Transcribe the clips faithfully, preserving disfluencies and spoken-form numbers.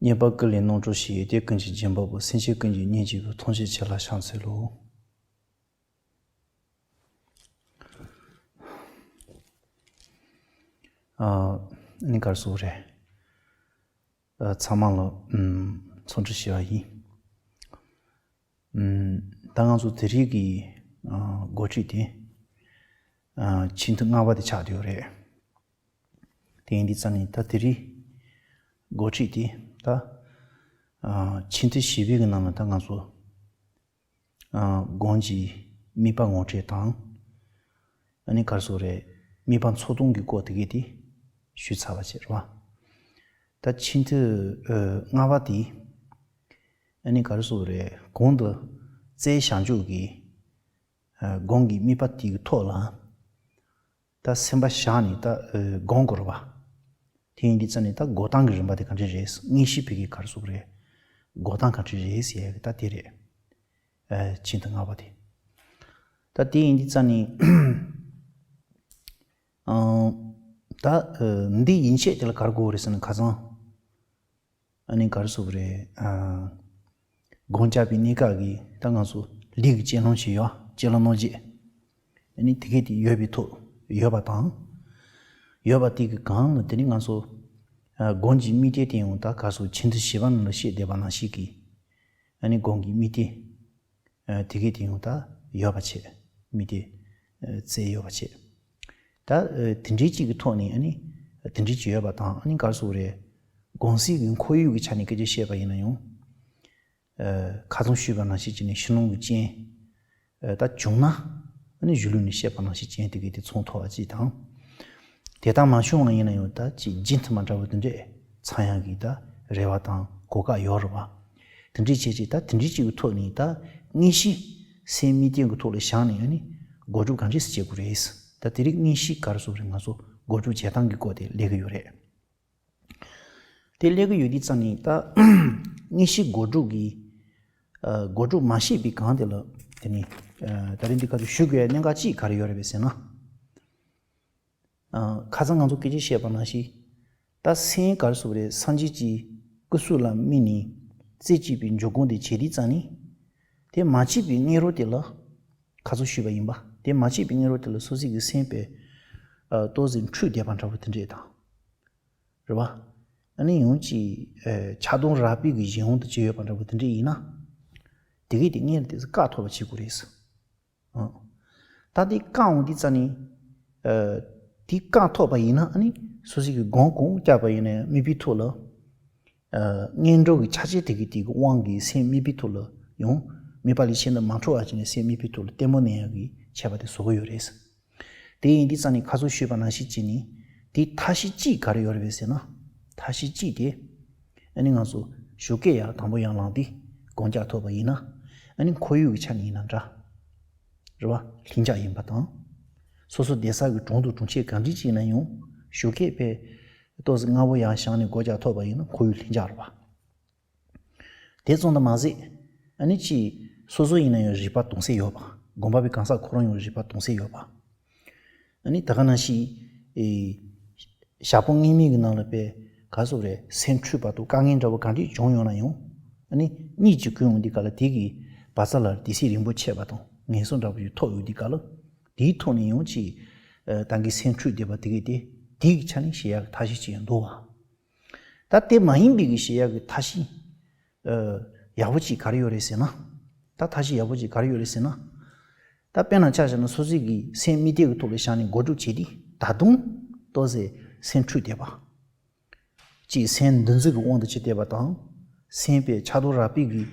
རྙེད་པ་ཀུན་ལས་རྣམ་གྲོལ་ཞིང་། ཡོན་ཏན་ཀུན་གྱི་རྒྱན་པ་པོ། སེམས་ཅན་ཀུན་གྱི་སྙིང་རྗེ་པོ། ཐམས་ཅད་མཁྱེན་ལ་ཕྱག་འཚལ་ལོ། ཨ་ནི་ག་རེ་ཟེར་དགོས་རེད། ཨ་ཚང་མ་ལ་ཨམ་འཚམས་འདྲི་ཞུ་བ་ཡིན། ཨམ་ད་ང་ཚོ་དེ་རིང་གི་ཨ་འགོ་ཁྲིད་དེ་ཨ་ཆེས་མཐོ་ལྔ་པ་དེ་ཆགས་བསྡད་ཡོད་རེད། དེ་ཡིན་དུས་ཙང་ནས་ད་དེ་རིང་འགོ་ཁྲིད་དེ་ད་ཨ་ཆེས་མཐོ་བཞི་པའི་གི་ནང་ལ་ད་ང་ཚོ་ཨ་སྒོམ་གྱི་དམིགས་པ་ངོ་སྤྲོད་དང་། ཨ་ནི་ག་རེ་ཟེར་དགོས་རེད། དམིགས་པ་འཚོལ་སྟངས་ཀྱི་སྐོར་དེ་གས་དེ་ཞུས་ཚར་བ་བྱས་རེད་བ། ད་ཆེས་མཐོ་ཨ་ལྔ་པ་དེ་ཨ་ནི་ག་རེ་ཟེར་དགོས་རེད། གོང་དུ་རྩལ་བྱང་ཆུབ་ཀྱི་ཨ་སྒོམ་གྱི་དམིགས་པ་དེ་གི་ཐོག་ལ་ད་སེམས་པ་བཞག་ནས་ད་ཨ་སྒོམ་དགོས་རེད་བ། དེ་ཡིན་དུས་ཙང་ནས་ད་འགོད་སྟངས་ཀྱི་རིམ་པ་དེ་ག་འདྲ་རེད། དངོས་གཞི་ཕ་གིར་ག་རེ་ཟེར་དགོས་རེད། འགོད་སྟངས་ག་འདྲ་རེད་ཟེར་ཡ་གི་ད་དེ་རེད། ཨ་ཆེས་མཐོ་ལྔ་པ་དེ། ད་དེ་ཡིན་དུས་ཙང་ནས་ཨང་ད་ཨ་འདི་ཡན་ཆད་དེ་ལ་ག་རེ་གོ་དགོས་རེད་ཟེར་ན། ཁ་སང་ཨ་ནི་ག་རེ་ཟེར་དགོས་རེད། ཨ་སྒོམ་རྒྱག་པའི་གནས་སྐབས་ཀྱི་ད་ང་ཚོ་ལུས་ཀྱི་སྤྱན་སྣང་ཞིག་ཡོད། སྤྱན་སྣང་རྣམ་འབྱེད། ཨ་ནི་དེ་གས་དེ་ཡོད་པའི་ཐོག་ཡོད་པ་དང་། ཡོད་པ་དེ་གི་སྒང་ལ་དེ་ནི་ང་ཚོ་ཨ་སྒོམ་གྱི་དམིགས་གཏད་དེ་ཡང་ད་ག་རེ་ཟེར། ཆེས་མཐོ་བཞི་པ་ནང་ལ་བཤད་བསྡད་པ་ནང་བཞིན་གྱི་ཨ་ནི་སྒོམ་གྱི་དམིགས་གཏད་ཨ་དེ་གས་དེ་ཡང་ད་ཡོད་པ་བྱས། དམིགས་གཏད་ཨ་རྩལ་ཡོད་པ་བྱས། ད་ཨ་དེ་འདྲའི་གཅིག་གི་ཐོག་ནས་ཨ་ནི་དེ་འདྲའི་གཅིག་ཡོད་པ་དང་། ཨ་ནི་ག་རེ་ཟེར་དགོས་རེད། སྒོམ་གསུམ་གྱི་ཁོར་ཡུག་གི་ཆ་ནས་སྐད་ཆ་བཤད་པ་ཡིན་ན་ཡང་། ཨ་ཁ་སང་ཞུས་པ་ནང་བཞིན་བྱས་ནས་ཕྱི་ནང་གི་རྐྱེན། ཨ་ད་བྱུང་ན་ཨ་ནི་གཞུག་ལུགས་ནས་བཤད་པ་ནང་བཞིན་རྐྱེན་དེ་གས་དེ་ཚང་ཐུབ་པ་གཅིག་དང་། དེ་ལྟར་མ་བྱུང་བ་ཡིན་ན་ཡང་ད་ཅིག་རྗེས་མཐུན་པ་འདྲ་བོ་དེ་འདྲས་ཚང་ཡག་གི་ད་རེ་བ་དང་གོ་སྐབས་ཡོད་རེད་བ། དེ་འདྲས་བྱས་ཅིག་ད་དེ་འདྲས་གཅིག་གི་ཐོག་ནས་ད་དངོས་གཞི་སེམས་དམིགས་གཏད་ཀྱི་ཐོག་ལ་བཞག་ནས་ཨ་ནི་འགོག་སྒྲུབ་གང་འདྲས་སེ་བྱེད་དགོས་རེད། ད་དེ་རིང་དངོས་གཞི་ག་རེ་ཟེར་དགོས་རེད། ང་ཚོ་འགོག་སྒྲུབ་བྱེད་སྟངས་ཀྱི་སྐོར་དེ་སླེབས་ཀྱི་ཡོད་རེད། དེ་སླེབས་ཀྱི་ཡོད་དུས་ཙང་ནས་ད་དངོས་གཞི་འགོག་སྒྲུབ་ཀྱི་ཨ་འགོག་སྒྲུབ་མ་བྱས་པའི་སྒང་དེ་ལ་དེ་ནི་ཨ་ད་རིང་འདི་ག་ཚོད་ཞུ་དགོས་ཡ་གནད་འགག་གཅིག་ག་རེ་ཡོད་རེད་པས་ཟེར་ན། ཨ་ཁ་སང་ང་ཚོ་སྐད་ཆ་བཤད་པ་ནང་བཞིན། ད་སེམས་ག་རེ་ཟེར་དགོས་རེད། སངས་རྒྱས་ཀྱི་སྐུ་གཟུགས་ལ་དམིགས་ནས་རྩེ་གཅིག་པའི་འཇོག་སྒོམ་དེ་བྱེད་དུས་ཙང་ནས། དེ་མ་བྱས་པའི་སྔོན་རོལ་དེ་ལ་ཁ་སང་ཞུས་པ་ཡིན་པ། དེ་མ་བྱས་པའི་སྔོན་རོལ་དེ་ལ་སོ་སོ་གི་སེམས་པས་ཨ་ཏོག་ཙམ་འཁྲུལ་བསྡད་པ་འདྲ་བོ་དེ་འདྲས་དང་། རེད་བ། ཨ་ནི་ཡང་ཅིག་ཨ་ཆགས་སྡང་རགས་པའི་གི་གཞན་དབང་དུ་བྱས་ཡོད་པ་འདྲ་བོ་དེ་འདྲས་ཡིན་ན། དེ་གས་དེ་སྔོན་ལ་དེ་ཚོ་བཀག་ཐུབ་པ་བྱེད་དགོས་རེད། ཨ། ད་དེ་བཀག་འོང་དུས་ཙང་ནས། ཨ། དེ་བཀག་ཐུབ་པ་ཡིན་ན་ཨ་ནི་སོ་སོ་གི་སྒོམ་གང་རྒྱག་པ་ཡིན་ན་ཡང་དམིགས་པའི་ཐོག་ལ། ཨ། སྔོན་འགྲོ་གི་ཆ་བྱད་དེ་གི་དེ་གི་དབང་གིས་སེམས་དམིགས་པའི་ཐོག་ལ་ཡང་དམིགས་པ་ལས་གཞན་དུ་མ་འཕྲོ་བ་བྱས་ནས་སེམས་དམིགས་པའི་ཐོག་ལ་བརྟན་པོ་གནས་ཡག་གི་ཁྱད་པར་དེ་བཟོ་གི་ཡོད་རེད། དེ་ཡིན་དུས་ཙང་ནས་ཁ་སང་ཞུས་པ་ནང་བཞིན་བྱས་ནས་དེའི་ཐབས་ཤེས་གཅིག་ག་རེ་ཡོད་རེད་པས་ཟེར་ན། ཐབས་ཤེས་གཅིག་དེ། ཨ་ནི་ང་ཚོ་ཞོགས་ཀས་ཡར་དང་པོ་ཡར་ལངས་ཏེ་སྒོམ་རྒྱག་ཐུབ་པ་ཡིན་ན། ཨ་ནི་ཁོར་ཡུག་གི་ཆ་ནས་ཡིན་ན་འདྲ། རེད་བ། ལྷིང་འཇགས་ཡིན་པ་དང་། སོ་སོ་བསྡད་ས་གི་གྲོང་དུ་གྲོང་ཁྱེར་གང་འདྲ་ཅིག་ཡིན་ན་ཡང་ཞོགས་ཀས་ཕར་ཏོག་ཙམ་སྔ་པོ་ཡར་བཞེངས་ནས་སྒོ་རྒྱག་ཐུབ་པ་ཡིན་ན་ཁོར་ཡུག་ལྷིང་འཇགས་རེད་བ། དེ་ཙམ་དུ་མ་ཟད། ཨ་ནི་ཅིག་སོ་སོ་ཡིན་ན་ཡང་རིག་པ་དྭངས་གསལ་ཡོད་པ། སྒོམ་པ་པའི་གང་ཟག་ཁོ་རང་ཡང་རིག་པ་དྭངས་གསལ་ཡོད་པ། ཨ་ནི་ད་ག་ནང་བཞིན། ཨེ། ཞག་པོ་སྔོན་མའི་གི་ནང་ལ་དཔེ་ག་ཟེར་རེད། སེམས་འཁྲུག་པ་དང་དཀའ་ངལ་འདྲ་བོ་གང་འདྲ་བྱུང་ཡོང་ན་ཡང་། ཨ་ནི་གཉིད་ཅིག་ཁུག་ཡོང་དུས་སྐབས་ལ་དེ་གི་བ་ཚ་ལ་དེ་སྲིད་རིང་པོ་ཆད་པ་དང་ངལ་གསོ་འདྲ་བོ་ཞིག་ཐོབ་ཡོང་དུས་སྐབས་ལ། དེའི་ཐོག་ནས་ཡང་ཅིག་ཨ། ད་གིན་སེམས་འཁྲུག་བསྡད་པ་དེ་གི་དེ་དེ་གི་ཆ་ནས་བྱེད་ཡག་གི་ཐབས་ཤེས་ཅིག་ཡང་འདུག་བ། ད་དེ་མ་ཡིན་པའི་གི་བྱེད་ཡག་གི་ཐབས་ཤེས། ཨ། ཡག་པོ་ཅིག་ག་རེ་ཡོད་རེད་ཟེར་ན། ད་ཐབས་ཤེས་ཡག་པོ་ཅིག་ག་རེ་ཡོད་རེད་ཟེར་ན། ད་དཔེར་ན་ཆ་བཞག་ན་སོ་སོའི་གི་སེམས་དམིགས་གཏད་ཀྱི་ཐོག་ལ་བཞག་ནས་འགོག་སྒྲུབ་བྱེད་དུས་ད་དུང་ཏོག་ཙམ་སེམས་འཁྲུག་བསྡད་པ། གཅིག་སེམས་འདུ་འཛི་གི་དབང་དུ་བྱས་བསྡད་པ་དང་། སེམས་པས་ཆགས་སྡང་རགས་པའི་གི།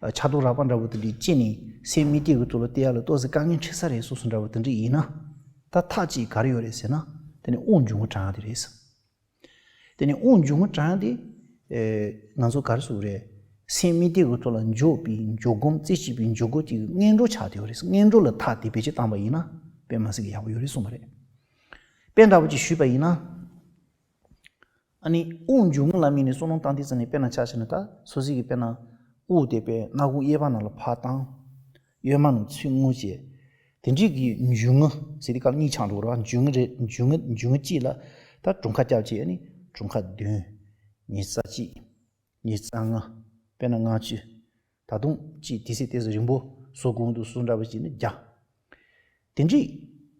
ཨ། ཆགས་སྡང་རགས་པ་འདྲ་བོ་དེ་འདྲ་སྐྱེས་ནས་སེམས་དམིགས་གཏད་ཀྱི་ཐོག་ལ་བལྟས་ཡག་ལ་ཏོག་ཙམ་དཀའ་ངལ་འཕྲད་ས་རེད་སོ་སོ་འདྲ་བོ་དེ་འདྲ་ཡིན་ན། ད་ཐབས་ཅིག་ག་རེ་ཡོད་རེད་ཟེར་ན། དེ་ནི་དབང་འབྱུང་བ་དྲངས་ཡག་དེ་རེད། དེ་ནི་དབང་འབྱུང་བ་དྲངས་ཏེ། ཨེ། ང་ཚོ་ག་རེ་ཟེར་དགོས་རེད། སེམས་དམིགས་གཏད་ཀྱི་ཐོག་ལ་འཇོག་པའི་འཇོག་སྒོམ་རྩེ་གཅིག་པའི་འཇོག་སྒོམ་གཅིག་གི་སྔོན་འགྲོ་ཆགས་བསྡད་ཡོད་རེད། སྔོན་འགྲོ་ལ་ཐག་དེ་བེད་སྤྱོད་བཏང་པ་ཡིན་ན་དཔེ་མ་སྲིད་ཀྱི་ཡག་པོ་ཡོད་རེད་གསུངས་པ་རེད། དཔེ་འདྲ་པོ་ཅིག་ཞུས་པ་ཡིན་ན། ཨ་ནི་དབང་འབྱུང་བ་ལ་དམིགས་ནས་བསམ་བློ་བཏང་དུས་ཙམ་ནས་དཔེར་ན་ཆ་བཞག་ན་ད་སོ་སོ་གི་དཔེར་ན་དབུགས་དེ་དཔེ་སྣ་ཁུང་གཡས་པ་ནང་ལ་ཕར་བཏང་། གཡོན་མ་ནང་ཚུར་རྔུབ་བྱས། དེ་འདྲའི་གི་འབྱུང་རྔུབ་ཟེར་དུས་སྐབས་གཉིས་ཆགས་འགྲོ་ར། འབྱུང་རྔུབ་རེད། འབྱུང་རྔུབ་འབྱུང་རྔུབ་གཅིག་ལ་ད་གྲངས་ཀ་རྒྱབ་བྱས། ཨ་ནི་གྲངས་ཀ་བདུན། ཉི་ཤུ་རྩ་གཅིག་ཉི་ཤུ་རྩ་ལྔ། དཔེར་ན་ལྔ་བཅུ། ད་དུང་ཅིག་དེ་ཚེ་དེ་ཚོ་རིང་པོ་བཟོ་དགོས་འདུག་བཟོ་འདྲ་བ་ཅིག་ནི་བརྒྱ། དེ་འདྲས་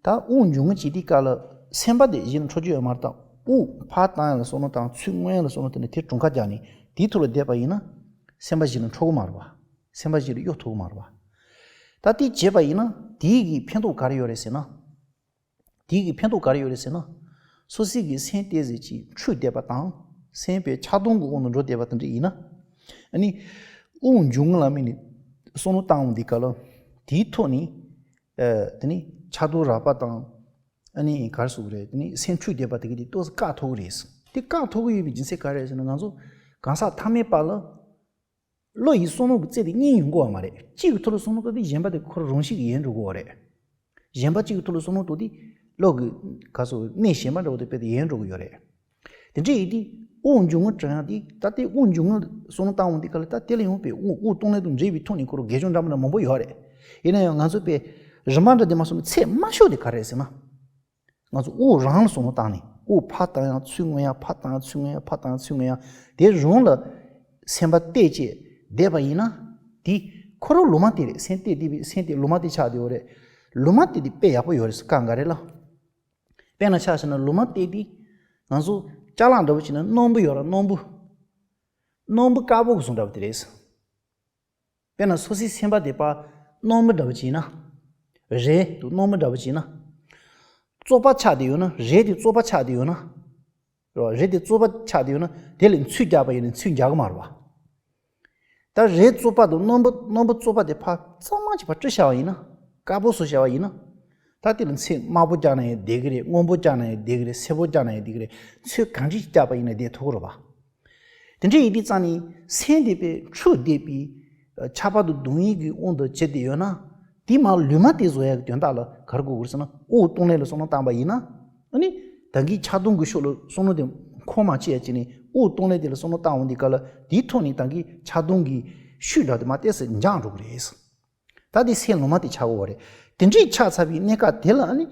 ད་དབུགས་འབྱུང་ངུ་བྱེད་དུས་སྐབས་ལ་སེམས་པ་དེ་གཞི་ལ་འཕྲོ་རྒྱུ་ཡོད་མ་རེད། ད་དབུགས་ཕར་བཏང་ཡ་ལ་བསམ་བློ་བཏང་། ཚུར་མངོན་ཡ་ལ་བསམ་བློ་བཏང་ནས་དེ་གྲུབ་ཁ་རྒྱག་ནས་དེའི་ཐོག་ལ་བསྡད་པ་ཡིན་ན་སེམས་པ་གཞི་ལ་འཕྲོ་གི་མ་རེད་བ། སེམས་པ་གཞི་ལ་གཡོ་ཐུབ་གི་མ་རེད་བ། ད་དེ་བྱས་པ་ཡིན་ན་དེའི་གི་ཕན་ཐོགས་ག་རེ་ཡོད་རེད་ཟེར་ན། དེའི་གི་ཕན་ཐོགས་ག་རེ་ཡོད་རེད་ཟེར་ན། སོ་སོའི་གི་སེམས་ཏོག་ཙམ་ཅིག་འཁྲུག་བསྡད་པ་དང་། སེམས་པའི་ཆགས་སྡང་གི་དབང་དུ་འགྲོ་བསྡད་པ་དེ་འདྲ་ཡིན་ན། ཨ་ནི་དབུགས་འབྱུང་ངུ་ལ་དམིགས་ནས་བསམ་བློ་བཏང་འོང་དུས་སྐབས་ལ། དེའི་ཐོག་ནས་ཨ་དེ་ནི་ཆགས་སྡང་རགས་པ་དང་། ཨ་ནི་ག་རེ་ཟེར་དགོས་རེད། དེ་ནི་སེམས་འཁྲུག་བསྡད་པ་དེ་གི་དེ་ཏོག་ཙམ་བཀག་ཐུབ་ཀྱི་རེད། དེ་བཀག་ཐུབ་ཀྱི་ཡོད་པའི་རྒྱུ་མཚན་ག་རེ་རེད་ཟེར་ན། ང་ཚོ་གང་ཟག་ཐ་མལ་པ་ལ་བློ་ཡི་བསམ་བློ་གི་རྩལ་དེ་གཉིས་ཡོང་གི་ཡོད་མ་རེད། གཅིག་གི་ཐོག་ལ་བསམ་བློ་བཏང་དུས་གཞན་པ་དེ་ཁོ་རང་རང་བཞིན་གྱིས་ཡལ་འགྲོ་གི་ཡོད་རེད། གཞན་པ་གཅིག་གི་ཐོག་ལ་བསམ་བློ་གཏོང་དུས་བློ་གི་ག་ཟེར་གནས་གཞན་པ་འདྲ་བོ་དེ་དཔེ་དེ་ཡལ་འགྲོ་གི་ཡོད་རེད། དེ་འདྲ་ཡིན་དུས་དབུགས་འབྱུང་ངུ་དྲན་ཡག་དེ། ད་ལྟའི་དབུགས་འབྱུང་ངུ་བསམ་བློ་བཏང་འོང་དུས་སྐབས་ལ། ད་དེ་ལ་ཡང་དཔེ་དབུགས་དབུགས་གཏོང་ལེན་དང་འབྲེལ་བའི་ཐོག་ནས་ཁོ་རང་དགེ་སྦྱོར་འདྲ་མི་འདྲ་མང་པོ་ཡོད་རེད། ཡིན་ན་ཡང་ང་ཚོ་དཔེ་རིམ་པ་འདྲ་དེ་མ་སོང་ན་ཚད་དམའ་ཤོས་དེ་ག་རེ་རེད་ཟེར་ན། ང་ཚོ་དབུགས་རང་ལ་བསམ་བློ་བཏང་ནས། དབུགས་ཕར་བཏང་ཡག་ཚུར་མངོན་ཡག་ཕར་བཏང་ཡག་ཚུར་མངོན་ཡག་ཕར་བཏང་ཡག་ཚུར་མངོན་ཡག་དེ་རང་ལ་སེམས་པ་གཏད་བྱས་བསྡད་པ་ཡིན་ན། དེ་ཁོ་རང་ལུང་མ་བསྟན་རེད། སེམས་གཏད་བསྡད་པའི་སེམས་དེ་ལུང་མ་བསྟན་ཆགས་བསྡད་ཡོད་རེད། ལུང་མ་བསྟན་དེ་དཔེ་ཡག་པོ་ཡོད་རེད་ཟེར། གང་ག་རེད་ལ། དཔེར་ན་ཆ་བཞག་ན་ལུང་མ་བསྟན་དེ། ང་ཚོ་ཅ་ལག་འདྲ་བོ་བྱས་ན་སྣམ་བུ་ཡོད་ར། སྣམ་བུ། སྣམ་བུ་དཀར་པོ་གི་བཟོ་འདྲ་བོ་དེ་རེད། དཔེར་ན་སོ་སོའི་སེམས་པ་དེ་ཕར་སྣམ་བུ་འདྲ་བོ་བྱས་ན། རས་དང་སྣམ་བུ་འདྲ་བོ་བྱས་ན། བཙོག་པ་ཆགས་བསྡད་ཡོད་ན། རས་དེ་བཙོག་པ་ཆགས་བསྡད་ཡོད་ན། རེད་བ། རས་དེ་བཙོག་པ་ཆགས་བསྡད་ཡོད་ན་དེ་ལ་ཚོས་རྒྱག་པ་ཡིན་ན་ཚོས་རྒྱག་གི་མ་རེད་བ། ད་རས་བཙོག་པ་དང་སྣམ་བུ་སྣམ་བུ་བཙོག་པ་དེ་ཕར་གཙང་མ་ཅིག་ཕར་བཀྲུས་བཞག་པ་ཡིན་ན། དཀར་པོ་བཟོས་བཞག་པ་ཡིན་ན། ད་དེ་ལ་ཚོས་དམར་པོ་རྒྱག་ན་ཡང་བསྡད་ཀྱི་རེད། སྔོན་པོ་རྒྱག་ན་ཡང་བསྡད་ཀྱི་རེད། སེར་པོ་རྒྱག་ན་ཡང་བསྡད་ཀྱི་རེད། ཚོས་གང་འདྲ་ཞིག་རྒྱག་པ་ཡིན་ན་བསྡད་ཐུབ་ཀྱི་རེད་བ། དེ་འདྲ་ཡིན་དུས་ཙང་ནས་སེམས་དེ་དཔེ་འཁྲུག་བསྡད་པའི་ཆགས་པ་དང་སྡུག་བསྔལ་གྱི་དབང་དུ་བྱས་བསྡད་ཡོད་ན། དེ་མར་ལུས་མ་བསྟན་བཟོ་ཡག་གི་དོན་དག་ལ་ག་རེ་དགོས་ཀྱི་རེད་ཟེར་ན། དབུགས་གཏོང་ལེན་ལ་བསམ་བློ་བཏང་པ་ཡིན་ན། ཨ་ནི་ད་གིན་ཆགས་སྡང་གི་ཕྱོགས་ལ་བསམ་བློ་དེ་འཁོར་མ་བྱེད་ཡ་བྱས་ནས་དབུགས་གཏོང་ལེན་དེ་ལ་བསམ་བློ་བཏང་འོང་དུས་སྐབས་ལ། དེའི་ཐོག་ནས་ད་གིན་ཆགས་སྡང་གི་ཤུགས་འདྲ་དེ་མར་ཏོག་ཙམ་འཇགས་འགྲོ་གི་རེད། ད་དེ་སེམས་ལུང་མ་བསྟན་ཆགས་ཀྱི་ཡོད་རེད། དེ་འདྲས་ཆགས་ཚར་བའི་གནས་སྐབས་དེ་ལ་ཨ་ནི།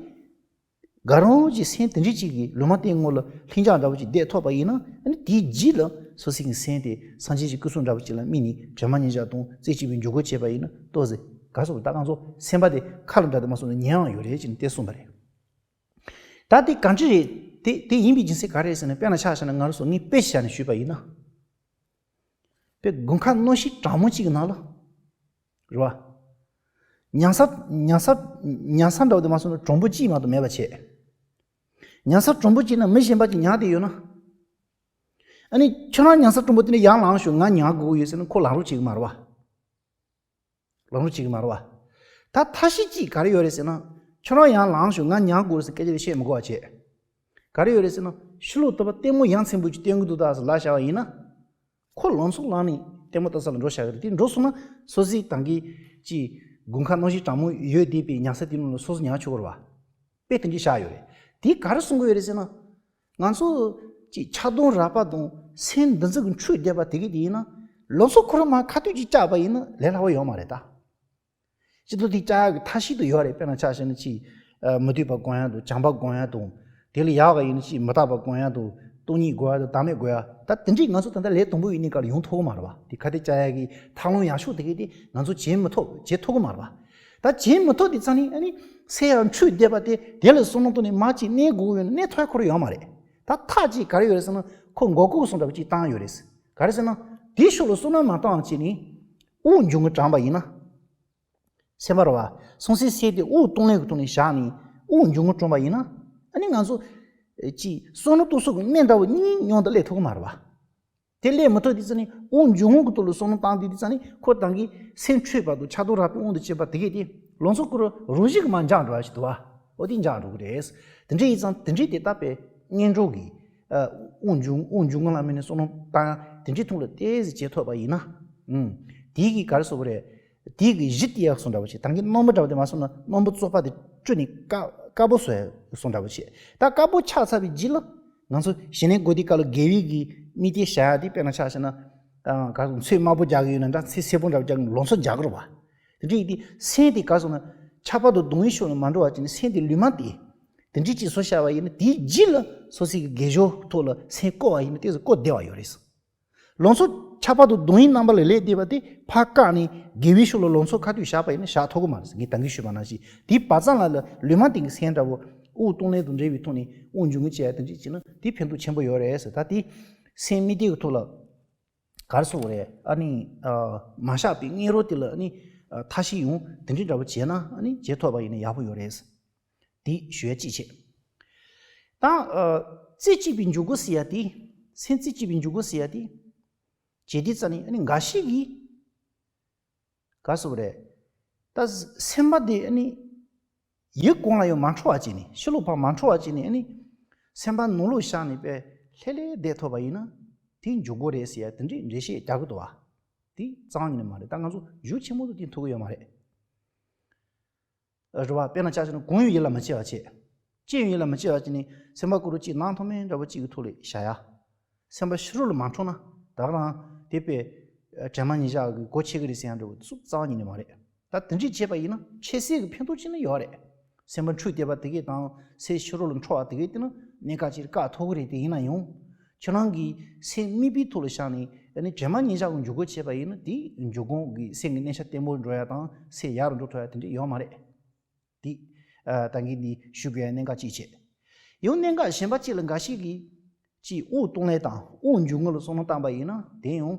ག་རང་གི་སེམས་དེ་འདྲས་ཅིག་གི་ལུང་མ་བསྟན་སྔོན་ལ་ལྷིང་འཇགས་འདྲ་བོ་ཅིག་བསྡད་ཐུབ་པ་ཡིན་ན། ཨ་ནི་དེའི་རྗེས་ལ་སོ་སོའི་གི་སེམས་དེ་སངས་རྒྱས་ཀྱི་སྐུ་གསུང་འདྲ་བོ་ཅིག་ལ་དམིགས་ནས་དྲན་པ་ཉེར་བཞག་དང་རྩེ་གཅིག་པའི་འཇུག་སྒོ་བྱས་པ་ཡིན་ན་ཏོག་ཙམ་ག་རེ་ཟེར་དགོས། ད་ང་ཚོ་སེམས་པ་དེ་ཁ་ལ་འདྲ་དེ་མ་སོང་ན་ཉན་ཡང་ཡོད་རེད་ཅེས་ནས་དེ་གསུངས་པ་རེད། ད་དེ་གང་ཅི་རེད། དེ་དེ་ཡིན་པའི་རྒྱུ་མཚན་ག་རེ་རེད་ཟེར་ན། དཔེར་ན་ཆ་བཞག་ན་ང་རང་ཚོ་ངས་དཔེ་བཞག་ནས་ཞུས་པ་ཡིན་ན། དཔེ་དགུན་ཁ་གནམ་གཤིས་གྲང་མོ་གཅིག་གི་ནང་ལ། རེད་བ། ཉལ་ས་ཉལ་ས་ཉལ་ས་འདྲ་བོ་དེ་མ་སོང་ན་དྲོན་པོ་གཅིག་མ་གཏོགས་མེད་པ་བྱས། ཉལ་ས་དྲོན་པོ་གཅིག་ན་མི་གཞན་པ་ཅིག་ཉལ་བསྡད་ཡོད་ན། ཨ་ནི་ཁྱོད་རང་ཉལ་ས་དྲོན་པོ་དེ་ནས་ཡར་ལངས་ཤོག་ང་ཉལ་དགོས་ཡོད་ཟེར་ན་ཁོ་ལངས་རོགས་བྱེད་ཀྱི་མ་རེད་བ། ལངས་རོགས་བྱེད་ཀྱི་མ་རེད་བ། ད་ཐབས་ཤེས་གཅིག་ག་རེ་ཡོད་རེད་ཟེར་ན། ཁྱོད་རང་ཡར་ལངས་ཤོག་ང་ཉལ་དགོས་རེད་ཟེར་སྐད་ཆ་དེ་བཤད་མི་དགོས་པ་བྱས། ག་རེ་ཡོད་རེད་ཟེར་ན། ཕྱི་ལོགས་ལྟ་བུ་ལྟད་མོ་ཡ་མཚན་པོ་ཅིག་སྟོན་གྱི་འདུག་ད་ཟེར་ལབ་བཞག་པ་ཡིན་ན། ཁོ་ལམ་སང་ལངས་ནས་ལྟད་མོ་ལྟ་ས་ལ་འགྲོ་བཞག་གི་རེད། དེ་འགྲོ་སོང་ན་སོ་སོའི་ད་གིན་ཅིག་དགུན་ཁ་གནམ་གཤིས་གྲང་མོ་ཡོད་བསྡད་པའི་ཉལ་ས་དེ་ནང་ལ་སོ་སོ་ཉལ་ཆོག་གི་རེད་བ། དཔེ་དེ་འདྲ་བཞག་ཡོད་རེད། དེ་ག་རེ་གསུང་གི་ཡོད་རེད་ཟེར་ན། ང་ཚོ་ཅིག་ཆགས་སྡང་རགས་པ་དང་སེམས་འདུ་འཛི་གི་འཁྲུག་བསྡད་པ་དེ་གི་དེ་ཡིན་ན། ལམ་སང་ཁོ་རང་མར་ཁ་གཏད་ཅིག་བཅག་པ་ཡིན་ན་ལས་སླ་བོ་ཡོད་མ་རེད་ད། སྤྱི་ཚོགས་དེ་བཅའ་ཡག་གི་ཐབས་ཤེས་དུ་ཡོད་རེད། དཔེར་ན་ཆ་བཞག་ན་ཅིག་ཨ། མི་འདོད་པ་སྒོམ་ཡག་དང་བྱམས་པ་སྒོམ་ཡག་དང་། དེ་ལས་ཡག་ག་ཡིན་ན་ཅིག་མི་རྟག་པ་སྒོམ་ཡག་དང་། སྟོང་ཉིད་སྒོམ་ཡག་དང་། བདག་མེད་སྒོམ་ཡག་ད་དེ་འདྲས་ང་ཚོ་ད་ལྟ་ལས་དང་པོ་ཡིན་ནའི་ག་ལ་ཡོང་ཐུབ་ཀྱི་མ་རེད་བ། དེ་ཁ་གཏད་བཅའ་ཡག་གི་ཐབས་ལམ་ཡག་ཤོས་དེ་གས་དེ་ང་ཚོ་བྱེད་མི་ཐུབ། བྱེད་ཐུབ་ཀྱི་མ་རེད་བ། ད་བྱེད་མི་ཐུབ་དེ་ཚང་ནི་ཨ་ནི་སེམས་ཡང་འཁྲུག་བསྡད་པ་དེ། དེ་ལ་བསམ་བློ་གཏོང་ནས་མར་ཅིག་གནས་དགོས་ཡོད་ན་གནས་ཐུབ་ཡག་ཁོ་རང་ཡོད་མ་རེད། ད་ཐབས་ཅིག་ག་རེ་ཡོད་རེད་ཟེར་ན། ཁོ་མགོ་སྐོར་གསུམ་འདྲ་པོ་ཅིག་བཏང་ཡོད་རེད། ག་རེ་ཟེར་ན། དེའི་ཕྱོགས་ལ་བསམ་བློ་མ་བཏང་བ་བྱས་ནས་དབུགས་འབྱུང་ངུ་དྲངས་པ་ཡིན་ན། སེམས་པ་རེད་བ། སོང་སའི་སེམས་དེ་དབུགས་གཏོང་ལེན་གྱི་ཐོག་ནས་བཞག་ནས་དབུགས་འབྱུང་ངུ་དྲངས་པ་ཡིན་ན། ཨ་ནི་ང་ཚོ་ཅིག་བསམ་བློ་གཏོང་ས་གི་གནས་འདྲ་བོ་གཉིས་མཉམ་དུ་སླེབས་ཐུབ་ཀྱི་མ་རེད་བ། དེ་སླེབས་མི་ཐུབ་དུས་ཙ་ནས་དབུགས་འབྱུང་ངུ་གི་ཐོག་ལ་བསམ་བློ་བཏང་དུས་དུས་ཙ་ནས་ཁོ་ད་གིན་སེམས་འཁྲུགས་པ་དང་ཆགས་སྡང་རགས་པའི་དབང་དུ་བྱས་པ་དེ་གས་དེ་ལམ་སང་ཁོ་རང་རང་བཞིན་གྱིས་མར་འཇགས་འགྲོ་བ་ཞིག་འདུག་བ། འོ་དེ་འཇགས་འགྲོ་གི་རེད། དེ་འདྲ་ཡིན་ཙང་དེ་འདྲའི་དེ་ལྟ་བུའི་གཉེན་གྲོགས་ཀྱིས། ཨ། དབུགས་འབྱུང་དབུགས་འབྱུང་ངུ་ལ་དམིགས་ནས་བསམ་བློ་བཏང་ཡག་དེ་འདྲའི་ཐོག་ལ་ཏོག་ཙམ་བྱེད་ཐུབ་པ་ཡིན་ན། ཨུམ། དེའི་གི་ག་རེ་ཟེར་དགོས་རེད། དེའི་གི་གཞི་དེ་ཡག་སོང་འདྲ་བོ་བྱས། ད་གིན་སྣམ་བུ་འདྲ་བོ་དེ་མ་སོང་ན་སྣམ་བུ་བཙོག་པ་དེ་བཀྲུས་ནས་དཀར་དཀར་པོ་བཟོ་ཡག་སོང་འདྲ་བོ་བྱས། ད་དཀར་པོ་ཆགས་ཚར་བའི་རྗེས་ལ་ང་ཚོ་ཞི་གནས་སྒོམ་དུས་སྐབས་ལ་དགེ་བའི་གི་དམིགས་གཏད་བྱ་ཡག་དེ། དཔེར་ན་ཆ་བཞག་ན། ཨ། ག་རེ་ཟེར། ཚོས་དམར་པོ་རྒྱག་གི་ཡོད་ན་འདྲ། ཚོས་སེར་པོ་འདྲ་བོ་རྒྱག་གི་ཡོད་ན་ལམ་སང་རྒྱག་གི་རེད་བ། དེ་འདྲ་ཡིན་དུས་སེམས་དེ་ག་རེ་ཟེར་ན། ཆགས་པ་དང་སྡུག་བསྔལ་ཕྱོགས་ལ་མ་འགྲོ་བ་བྱས་ནས་སེམས་དེ་ལུས་མ་བསྟན། དེ་འདྲ་ཅིག་བཟོ་བཞག་པ་ཡིན་ན། དེའི་རྗེས་ལ་སོ་སོའི་གི་དགེ་སྦྱོར་ཐོག་ལ་སེམས་བཀོད་པ་ཡིན་ན་ཏོག་ཙམ་བཀོད་བདེ་བ་ཡོད་རེད། ལང་ཚོ་ཁྱད་པར་དུ་གདོང་ཡིན་རྣམ་པ་ལ་ལས་འདས་པ་དེ་ཕར་བཀག་ནས་དགེ་བའི་ཕྱོགས་ལ་ལང་ཚོ་ཁ་ཐུག་བཞག་པ་ཡིན་ན་བཞག་ཐུབ་ཀྱི་མ་རེད་ཟེར། ངས་ད་གིན་ཞུས་པ་ནང་བཞིན་དེའི་བར་མཚམས་ལ་ལ་ལུས་མ་བསྟེན་གྱི་སེམས་འདྲ་བོ་དབུགས་གཏོང་ལེན་དང་འབྲེལ་བའི་ཐོག་ནས་དབུགས་འབྱུང་ངེས་བྱས་ཡ་དེ་འདྲས་བྱས་ན་དེ་ཕན་ཐོགས་ཆེན་པོ་ཡོད་རེད་ཟེར། ད་དེ་སེམས་དམིགས་གཏད་ཀྱི་ཐོག་ལ་ག་རེ་ཟེར་དགོས་རེད། ཨ་ནི་ཨ་མ་བཞག་པའི་སྔས་རོ་དེ་ལ་ཨ་ནི་ཨ་ཐབས་ཤེས་ཡོང་དེ་འདྲས་འདྲ་བོ་བྱས་ན་ཨ་ནི་བྱེད་ཐུབ་པ་ཡིན་ན་ཡག་པོ་ཡོད་རེད་ཟེར། དེ་ཞུ་ཡ་གཅིག་བྱས། ད་ཨ་རྩེ་གཅིག་པའི་འཇུག་སྒོ་ཟེར་ཡ་དེ། སེམས་རྩེ་གཅིག་པའི་འཇུག་སྒོ་ཟེར་ཡ་དེ། བྱེད་དུས་ཙ་ནི་ཨ་ནི་འགའ་ཞིག་གིས་ག་རེ་ཟེར་དགོས་རེད། ད་སེམས་པ་དེ་ཨ་ནི་ཡིད་གང་ལ་ཡང་མ་འཕྲོ་བ་བྱས་ནས། ཕྱི་ལོགས་ཕར་མ་འཕྲོ་བ་བྱས་ནས་ཨ་ནི་སེམས་པ་ནང་ལོགས་བཞག་ནས་པས་ལྷོད་ལྷོད་བསྡད་ཐུབ་པ་ཡིན་ན་དེ་འཇུག་སྒོ་རེད་ཟེར་ཡ་དེ་འདྲའི་འགྲེལ་བཤད་རྒྱག་གི་འདུག་བ། དེ་རྩ་བ་ཉིད་ནས་མ་རེད། ད་ང་ཚོ་གཞུང་ཆེན་མོ་དུ་དེ་ཐུག་གི་ཡོད་མ་རེད། རེད་བ། དཔེར་ན་ཆ་བཞག་ན་གང་ཡང་ཡིད་ལ་མི་བྱེད་པ་བྱས། ཅི་ཡང་ཡིད་ལ་མི་བྱེད་པ་བྱས་ནས་སེམས་པ་ཀུ་རུ་གཅིག་ནང་མཐོ་དམན་འདྲ་པོ་གཅིག་གི་ཐོག་ལ་བཞག་ཡ། སེམས་པ་ཕྱི་རོལ་ལ་མ་འཕྲོ་ན་ད་ག་རང་དེ་པས་དྲན་མ་ཉིད་བཞག་གི་སྒོ་ཕྱེ་གི་རེད་ཟེར་ཡང་འདྲ་པོ་ཚུགས་རྩ་བ་ཉིད་ནས་མ་རེད། ད་དེ་འདྲས་བྱས་པ་ཡིན་ན་ཆེས་སྲིད་ཀྱི་ཕན་ཐོགས་ཅི་ནི་ཡོད་རེད། སེམས་པ་འཁྲུལ་བསྡད་པ་དེ་གས་དང་སེམས་ཕྱི་རོལ་ལ་འཕྲོ་བ་དེ་གས་དེ་ནི་གནད་འགག་ཅིག་བཀག་ཐུབ་ཀྱི་རེད། དེ་ཡིན་ན་ཡང་ཁྱེད་རང་གིས་སེམས་དམིགས་པའི་ཐོག་ལ་བཞག་ནས་ཨ་ནི་དྲན་མ་ཉིད་བཞག་གི་འཇུག་སྒོ་བྱས་པ་ཡིན་ན་དེ་འཇུག་སྒོ་གི་སེམས་ཀྱི་གནས་ཆ་བརྟན་པོ་འགྲོ་ཡ་དང་སེམས་ཡག་རུ་འགྲོ་ཐུབ་ཡ་དེ་འདྲས་ཡོད་མ་རེད། དེ་ཨ་ད་གིན་འདི་ཞུ་དགོས་ཡ་གནད་འགག་ཅིག་བྱས། ཡང་གནད་འགག་གཞན་པ་གཅིག་ལ་འགའ་ཞིག་གིས་ཅིག་དབུགས་གཏོང་ལེན་དང་དབུགས་འབྱུང་ངེས་ལ་བསམ་བློ་བཏང་པ་ཡིན་ན་དེ་ཡང་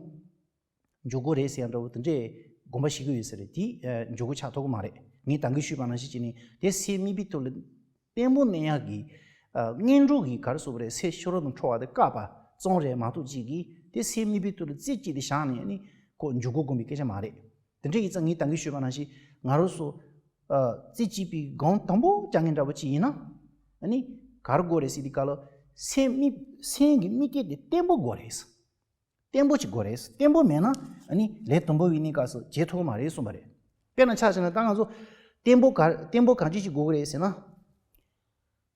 འཇུག་སྒོ་རེད་ཟེར་ཡ་འདྲ་བོ་དེ་འདྲས་དགོངས་པ་བཞེས་ཀྱི་ཡོད་ས་རེད། དེ་ཨ་འཇུག་སྒོ་ཆགས་ཐུབ་ཀྱི་མ་རེད། ངས་ད་གིན་ཞུས་པ་ནང་བཞིན་བྱས་ནས་དེ་སེམས་དམིགས་པའི་ཐོག་ལ་བརྟན་པོ་གནས་ཡག་གི་ཨ་ངན་འགྲོ་གི་ག་རེ་ཟེར་དགོས་རེད། སེམས་ཕྱི་རོལ་དུ་འཕྲོ་བ་དེ་བཀག་པ་ཙམ་རེད་མ་གཏོགས་གཅིག་གིས་དེ་སེམས་དམིགས་པའི་ཐོག་ལ་རྩེ་གཅིག་དེ་བཞག་ནས་ཨ་ནི་ཁོ་འཇུག་སྒོ་སྒོམ་པའི་སྐད་ཆ་མ་རེད། དེ་འདྲ་ཡིན་ཙང་ངས་ད་གིན་ཞུས་པ་ནང་བཞིན་ང་རང་ཚོ་ཨ་རྩེ་གཅིག་པའི་སྒོམ་དང་པོ་རྒྱག་མཁན་འདྲ་པོ་ཅིག་ཡིན་ན་ཨ་ནི་ག་རེ་དགོས་རེད་ཟེར་དུས་སྐབས་ལ་སེམས་དམིགས་སེམས་ཀྱི་དམིགས་གཏད་དེ་བརྟན་པོ་དགོས་རེད། བརྟན་པོ་ཅིག་དགོས་རེད། བརྟན་པོ་མེད་ན་ཨ་ནི་ལས་དང་པོ་བའི་གནས་སྐབས་སུ་བྱེད་ཐུབ་ཀྱི་མ་རེད་གསུངས་པ་རེད། དཔེར་ན་ཆ་བཞག་ན་ད་ང་ཚོ་བརྟན་པོ་ག་བརྟན་པོ་གང་ཅི་ཞིག་དགོས་ཀྱི་རེད་ཟེར་ན།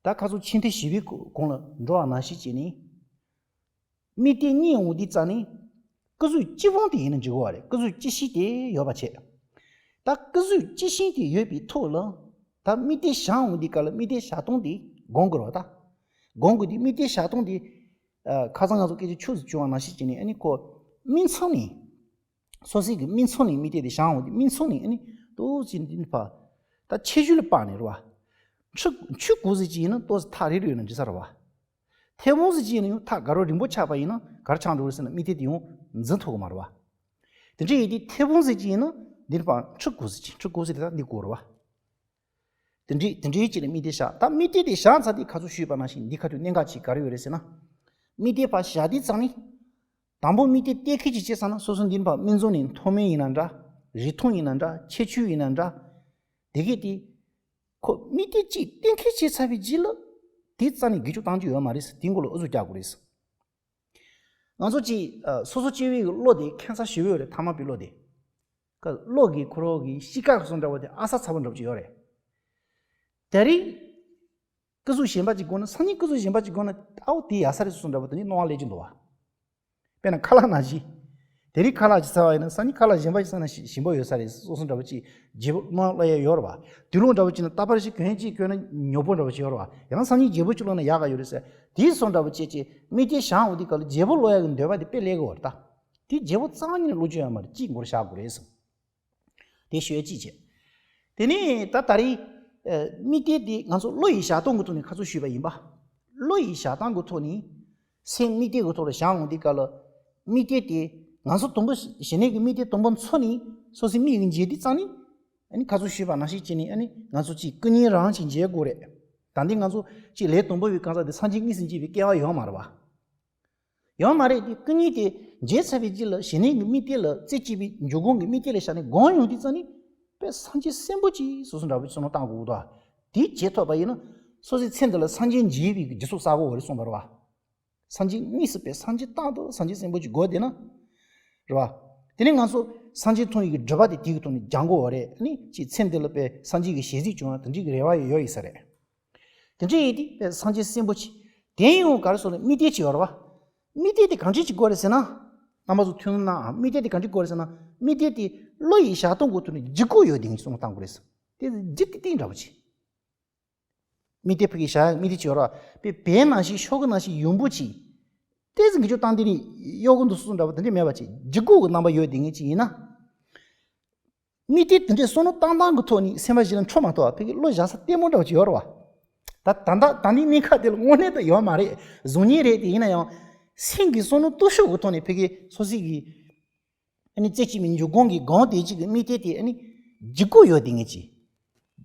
ད་ཁ་སང་ཆེན་ཐེ་བཞི་པའི་གོང་ལ་འགྲོ་བ་ནང་བཞིན་བྱས་ནས། དམིགས་གཏད་གཉིས་ཡོང་དུས་ཙ་ནི། སྐུ་གཟུགས་སྤྱི་བོ་དེ་ཡིན་ན་འཇུག་གི་རེད། སྐུ་གཟུགས་སྤྱི་བཤད་དེ་ཡོད་པ་བྱས། ད་སྐུ་གཟུགས་སྤྱི་བཤད་དེ་ཡོད་པའི་ཐོག་ལ། ད་དམིགས་གཏད་བཞག་འོང་དུས་སྐབས་ལ་དམིགས་གཏད་བཞག་སྟངས་དེ་སྒོམ་དགོས་རེད་བ། ད་སྒོམ་དགོས་དུས་དམིགས་གཏད་བཞག་སྟངས་དེ། ཨ་ཁ་སང་ང་ཚོ་སྐད་ཆ་ཆུ་ཚོད་བྱུང་བ་ནང་བཞིན་བྱས་ནས་ཨ་ནི་ཁོ་སྨིན་མཚམས་ནས། སོ་སོའི་གི་སྨིན་མཚམས་ནས་དམིགས་གཏད་དེ་བཞག་འོང་དུས་སྨིན་མཚམས་ནས་ཨ་ནི་ཏོག་ཙམ་འདི་ནི་ཕ། ད་ཆེ་ཆུང་ལ་དཔག་ནས་རེད་བ། ཆུ་ཆུ་གུག་ཙམ་ཅིག་ཡིན་ན་ཏོག་ཙམ་ཐག་རིང་རུ་ཡོད་ན་འགྲིག་ས་རེད་བ། མཐེ་བོང་ཙམ་ཅིག་ཡིན་ན་ཡང་ཐག་ག་རུ་རིང་པོ་ཆགས་པ་ཡིན་ན་ག་རེ་ཆགས་འགྲོ་རེད་ཟེར་ན་དམིགས་གཏད་དེ་ཡང་འཛིན་ཐུབ་ཀྱི་མ་རེད་བ། དེ་འདྲ་ཡིན་དུས་མཐེ་བོང་ཙམ་ཅིག་ཡིན་ན་འདི་ནི་ཕ་ཆུ་གུག་ཙམ་ཅིག་ཆུ་གུག་ཙམ་དེ་ད་འདི་གུག་རེད་བ། དེ་འདྲའི་དེ་འདྲའི་ཅིག་ལ་དམིགས་གཏད་བཞག་ད་དམིགས་གཏད་དེ་བཞག་ཚར་དུས་ཁ་ཚུར་ཞུས་པ་ནང་བཞིན་འདི་ཁ་ཐུག་གནད་འགག་ཅིག་ག་རེ་ཡོད་རེད་ཟེར་ན། དམིགས་གཏད་ཕར་བཞག་དུས་ཙང་ནི། དང་པོ་དམིགས་གཏད་གཏན་འཁེལ་ཅིག་བྱས་ཚར་ན་སོ་སོ་འདི་ནི་ཕར་སྨིན་མཚམས་ནས་མཐོ་དམན་ཡིན་ན་འདྲ། རིང་ཐུང་ཡིན་ན་འདྲ། ཆེ་ཆུང་ཡིན་ན་འདྲ། དེ་གས་དེ། ཁོ་དམིགས་གཏད་ཅིག་གཏན་འཁེལ་བྱས་ཚར་བའི་རྗེས་ལ། དེ་རྩ་ནས་དགེ་སྐྱོ་བཏང་རྒྱུ་ཡོད་མ་རེད་ཟེར། དེའི་མགོ་ལ་ཨུ་ཚུགས་རྒྱག་དགོས་རེད་ཟེར། ང་ཚོ་ཅིག་ཨ་སོ་སོ་སྐྱེ་བོའི་གི་བློ་དེ་ཁྱད་མཚར་ཞེ་པོ་ཡོད་རེད། ཐ་མལ་པའི་བློ་དེ། ཀ་བློ་གི་ཁོ་རང་གི་གཤིས་ཀ་གི་བཟོ་འདྲ་བོ་དེ་ཨ་གསར་ཚ་པོ་འདྲ་བོ་ཅིག་ཡོད་རེད། དེ་རིང་སྐུ་གཟུགས་གཞན་པ་ཅིག་དགོས་ན་སང་ཉིན་སྐུ་གཟུགས་གཞན་པ་ཅིག་དགོས་ན་ཨའོ་དེ་ཡག་ས་རེད་བཟོ་འདྲ་བོ་དེ་ནི་སྣང་བ་སླེབས་ཀྱི་འདུག་བ། དཔེར་ན་ཁ་ལག་ནང་བཞིན། དེ་རིང་ཁ་ལག་ཅིག་ཟ་བ་ཡིན་ན་སང་ཉིན་ཁ་ལག་གཞན་པ་ཞིག་ཟ་ན་ཞིམ་པོ་ཡོད་ས་རེད་བཟོ་འདྲ་བོ་ཅིག་བརྗེ་པོ་སྣང་བ་སླེབས་ཡ་ཡོད་རེད་བ། དུག་སློག་འདྲ་བོ་ཅིག་ན་རྟག་པར་ཞིག་གོན་ཅིག་གོན་ན་ཉོབ་པོ་འདྲ་བོ་ཅིག་ཡོད་རེད་བ། ཡང་ན་སང་ཉིན་བརྗེ་པོ་ཅིག་བླུགས་ན་ཡག་ག་ཡོད་རེད་ཟེར། དེ་བཟོ་འདྲ་བོ་ཅིག་ཅིག་དམིགས་གཏད་བཞག་འོང་དུས་སྐབས་ལ་བརྗེ་པོ་བླུགས་ཡ་གི་འདོད་པ་དེ་དཔེ་སླེབས་ཀྱི་ཡོད་རེད་ད། དེ་བརྗེ་པོ་རྩ་བ་ཉིད་ནས་བླུགས་རྒྱུ་ཡོད་མ་རེད། གཅིག་མགོར་བཞག་དགོས་རེད་ཟེར། དེ་ཞུ་ཡ་གཅིག་བྱས། དེ་ནས་ད་ད་རེས་ཨ་དམིགས་གཏད་དེ་ང་ཚོ་བློ་ཡི་བཞག་སྟངས་ཀྱི་ཐོག་ནས་ཁ་ཚུར་ཞུས་པ་ཡིན་པ། བློ་ཡི་བཞག་སྟངས་ཀྱི་ཐོག་ནས་སེམས་དམིགས་གཏད་ཀྱི་ཐོག་ལ་བཞག་འོང་དུས་སྐབས་ལ་དམིགས་གཏད་དེ་ང་ཚོ་དང་པོ་ཞི་གནས་ཀྱི་དམིགས་གཏད་དང་པོ་འཚོལ་ནས་སོ་སོའི་མིག་གིས་མཇལ་དུས་ཙང་ནས་ཨ་ནི་ཁ་ཚུར་ཞུས་པ་ནང་བཞིན་བྱས་ནས་ཨ་ནི་ང་ཚོ་གཅིག་སྐུ་བརྙན་རང་གཅིག་མཇལ་དགོས་རེད། ད་འདི་ང་ཚོ་གཅིག་ལས་དང་པོ་བའི་གང་ཟག་དེ་སངས་རྒྱས་གཉིས་སུ་མཇལ་བའི་སྐལ་བ་ཡོད་མ་རེད་བ། ཡོད་མ་རེད་དེ། སྐུ་བརྙན་དེ་མཇལ་ཚར་བའི་རྗེས་ལ་ཞི་གནས་ཀྱི་དམིགས་གཏད་ལ་རྩེ་གཅིག་པའི་འཇུག་སྒོ་གི་དམིགས་གཏད་ལ་བཞག་ནས་སྒོམ་ཡོང་དུས་ཙང་ནི་དཔེ་སངས་རྒྱས་སེམས་དཔའ་ཅིག་བཟོ་བཟོ་འདྲ་པོ་ཅིག་བསམ་བློ་བཏང་དགོས་འདུག་དེ་བྱེད་ཐུབ་པ་ཡིན་ན་སོ་སོའི་ཚེ་འདི་ལ་སངས་རྒྱས་མཇལ་བའི་རྒྱུ་ཚོགས་བསགས་དགོས་རེད་གསུངས་པ་རེད་བ། སངས་རྒྱས་གཉིས་སུ་དཔེ་སངས་རྒྱས་རྟག་ཏུ་སངས་རྒྱས་སེམས་དཔའ་ཅིག་དགོས་བསྡད་ན། རེད་བ། དེ་ནས་ང་ཚོ་སངས་རྒྱས་མཐོང་བའི་སྒྲིབ་པ་དེ་དེའི་ཐོག་ནས་སྦྱང་དགོས་པ་རེད། ཨ་ནི་ཅིག་ཚེ་འདི་ལ་དཔེ་སངས་རྒྱས་ཀྱི་ཞལ་གཟིགས་བྱུང་ན་དེ་འདྲའི་གི་རེ་བ་ཡོད་ཡོད་ཡིན་ས་རེད། དེ་འདྲ་ཡིན་དུས་དཔེ་སངས་རྒྱས་སེམས་དཔའ་ཆེ། དེ་ཡང་ག་རེ་ཟེར་ན་དམིགས་གཏད་ཅིག་ཡོད་རེད་བ། དམིགས་གཏད་དེ་གང་འདྲ་ཅིག་དགོས་རེད་ཟེར་ན། རྣམ་པ་ཚོ་ཐུགས་སྣང་གནང་ཨ། དམིགས་གཏད་དེ་གང་འདྲ་དགོས་རེད་ཟེར་ན། དམིགས་གཏད་དེ་བློ་ཡི་བཞག་སྟངས་ཀྱི་ཐོག་ནས་ལྗིད་ཁོག་ཡོད་དེ་ངས་བསམ་བློ་བཏང་དགོས་རེད་ཟེར། དེ་ལྗིད་ཏིག་ཏིག་འདྲ་བོ་ཅིག་དམིགས་གཏད་ཕ་གི་བཞག་ཡ་དམིགས་གཏད་ཅིག་ཡོད་རེད་བ། དཔེ་བལ་ནང་བཞིན་ཤོག་གུ་ནང་བཞིན་ཡུན་པོ་ཅིག་ཏོག་ཙམ་འགུལ་སྐྱོད་བཏང་དེ་ནི་གཡོ་འགུལ་འདུག་སོགས་འདྲ་བོ་དེ་འདྲས་མེད་པ་ཅིག་འཇིགས་སྐུལ་གྱི་རྣམ་པ་ཡོད་དེ་ངེས་ཅིག་ཡིན་ན། དམིགས་གཏད་དེ་འདྲས་བསམ་བློ་བཏང་སྟངས་ཀྱི་ཐོག་ནས་སེམས་པ་གཞན་ལ་འཕྲོད་མ་ཐུབ་པ་ཕ་གི་བློ་བཞག་ས་ལྟད་མོ་འདྲ་བོ་ཅིག་ཡོད་རེད་བ། ད་ད་ད་ད་ནི་གནས་སྐབས་དེ་ལ་དངོས་གནས་དུ་ཡོད་མ་རེད། གཟུགས་བརྙན་རེད་དེ། ཡིན་ན་ཡང་སེམས་ཀྱི་བསམ་བློ་སྟོབས་ཤུགས་ཀྱི་ཐོག་ནས་ཕ་གི་སོ་སོ་གི་ཨ་ནི་རྩེ་གཅིག་པའི་འཇུག་སྒོ་གི་སྒང་དེ་གཅིག་གི་དམིགས་གཏད་དེ་ཨ་ནི་འཇིགས་སྐུལ་ཡོད་དེ་ངེས་ཅིག་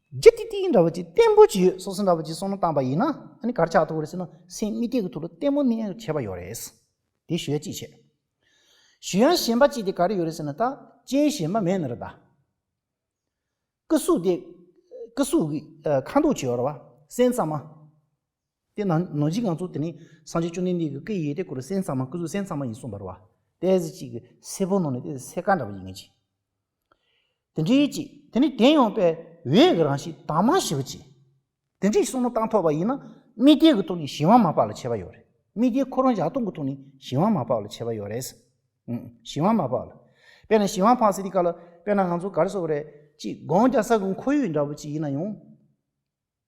ལྗིད་ཏིག་ཏིག་འདྲ་བོ་ཅིག་བརྟན་པོ་ཅིག་ཡོད་སོགས་འདྲ་བོ་ཅིག་བསམ་བློ་བཏང་པ་ཡིན་ན། ཨ་ནི་ག་རེ་ཆགས་ཐུབ་རེད་ཟེར་ན། སེམས་དམིགས་གཏད་ཀྱི་ཐོག་ལ་ལྟད་མོ་གནས་ཁྱད་པར་ཡོད་རེད། དེ་ཞུ་ཡ་གཅིག་བྱས། ཞུ་ཡ་གཞན་པ་གཅིག་དེ་ག་རེ་ཡོད་རེད་ཟེར་ན། ད་རྐྱེན་གཞན་པ་མེད་ནི་རེད་ད། སྐུ་གཟུགས་དེ། སྐུ་གཟུགས་ཀྱི་ཨ་ཁ་མདོག་ཅིག་ཡོད་རེད་བ། སེམས་གཙང་མ། དེ་ནང་ནང་བཞིན་ང་ཚོ་དེ་ནི་སངས་རྒྱས་བཅོམ་ལྡན་འདས་ཀྱི་སྐུ་ཡི་དེ་སྐོར་སེམས་གཙང་མ། སྐུ་གཟུགས་སེམས་གཙང་མ་ཡིན་གསུངས་པ་རེད་བ། དེ་ཟེར་གཅིག་གི་སེར་པོ་ནང་ནས་དེ་སེར་ཀ་འདྲ་བོ་ཡིན་ངེས་ཅིག་དེ་འདྲའི་ཅིག་དེ་ནི་དེ་ཡང་དཔེ་འོད་ཀྱི་རང་བཞིན་དྭངས་མ་ཞེ་པོ་ཅིག་དེ་འདྲའི་བསམ་བློ་བཏང་ཐུབ་པ་ཡིན་ན། དམིགས་གཏད་ཀྱི་ཐོག་ནས་གཞན་དབང་མ་སྤངས་ལ་ཁྱད་པར་ཡོད་རེད། དམིགས་གཏད་ཁོ་རང་བཞག་སྟངས་ཀྱི་ཐོག་ནས་གཞན་དབང་མ་སྤངས་ལ་ཁྱད་པར་ཡོད་རེད། ཨང་། གཞན་དབང་མ་སྤངས་ལ། དཔེར་ན་གཞན་དབང་སྤངས་ཟེར་དུས་སྐབས་ལ་དཔེར་ན་ང་ཚོ་ག་རེ་ཟེར་དགོས་རེད། ཅིག་སྒོམ་རྒྱག་ས་གི་ཁོར་ཡུག་འདྲ་བོ་ཅིག་ཡིན་ན་ཡང་།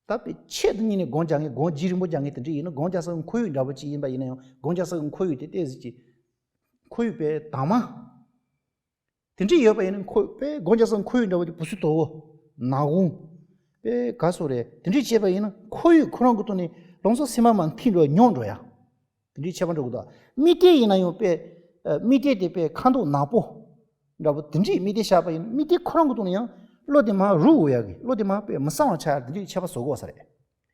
ད་དཔེ་ཆེད་དུ་གཉེར་ནས་སྒོམ་རྒྱག་མཁན། སྒོམ་རྒྱུན་རིང་པོ་རྒྱག་མཁན་དེ་འདྲ་ཡིན་ན། སྒོམ་རྒྱག་ས་གི་ཁོར་ཡུག་འདྲ་བོ་ཅིག་ཡིན་པ་ཡིན་ན་ཡང་། སྒོམ་རྒྱག་ས་གི་ཁོར་ཡུག་དེ་ཏོག་ཙམ་ཅིག་ཁོར་ཡུག་དཔེ་དྭངས་མ་དེ་འདྲ་ཡོད་པ་ཡིན་ན། ཁོ་དཔེ་སྒོམ་རྒྱག་ས་ཁོར་ཡུག་འདྲ་བོ་དེ་བུ་སུ་དོ་བོ་ནག་ཁུང་དཔེ་ག་སོ་རེད། དེ་འདྲ་བྱས་པ་ཡིན་ན་ཁོར་ཡུག་ཁོ་རང་གི་ཐོག་ནས་ལམ་སང་སེམས་པ་མར་འཐིབས་འགྲོ། ཉམས་འགྲོ་ཡ། དེ་འདྲའི་ཁྱད་པར་འགྲོ་གི་འདུག་དམིགས་གཏད་ཡིན་ན་ཡང་དཔེ་ཨ་དམིགས་གཏད་དེ་དཔེ་ཁ་མདོག་ནག་པོ་འདྲ་བོ་དེ་འདྲའི་དམིགས་གཏད་བཞག་པ་ཡིན་ན། དམིགས་གཏད་ཁོ་རང་གི་ཐོག་ནས་ཡང་བློ་དེ་མར་རུབ་འོང་ཡ་གི། བློ་དེ་མར་དཔེ་མི་གཙང་བ་ཆགས་ཡ། དེ་འདྲའི་ཁྱད་པར་བཟོ་དགོས་ས་རེད།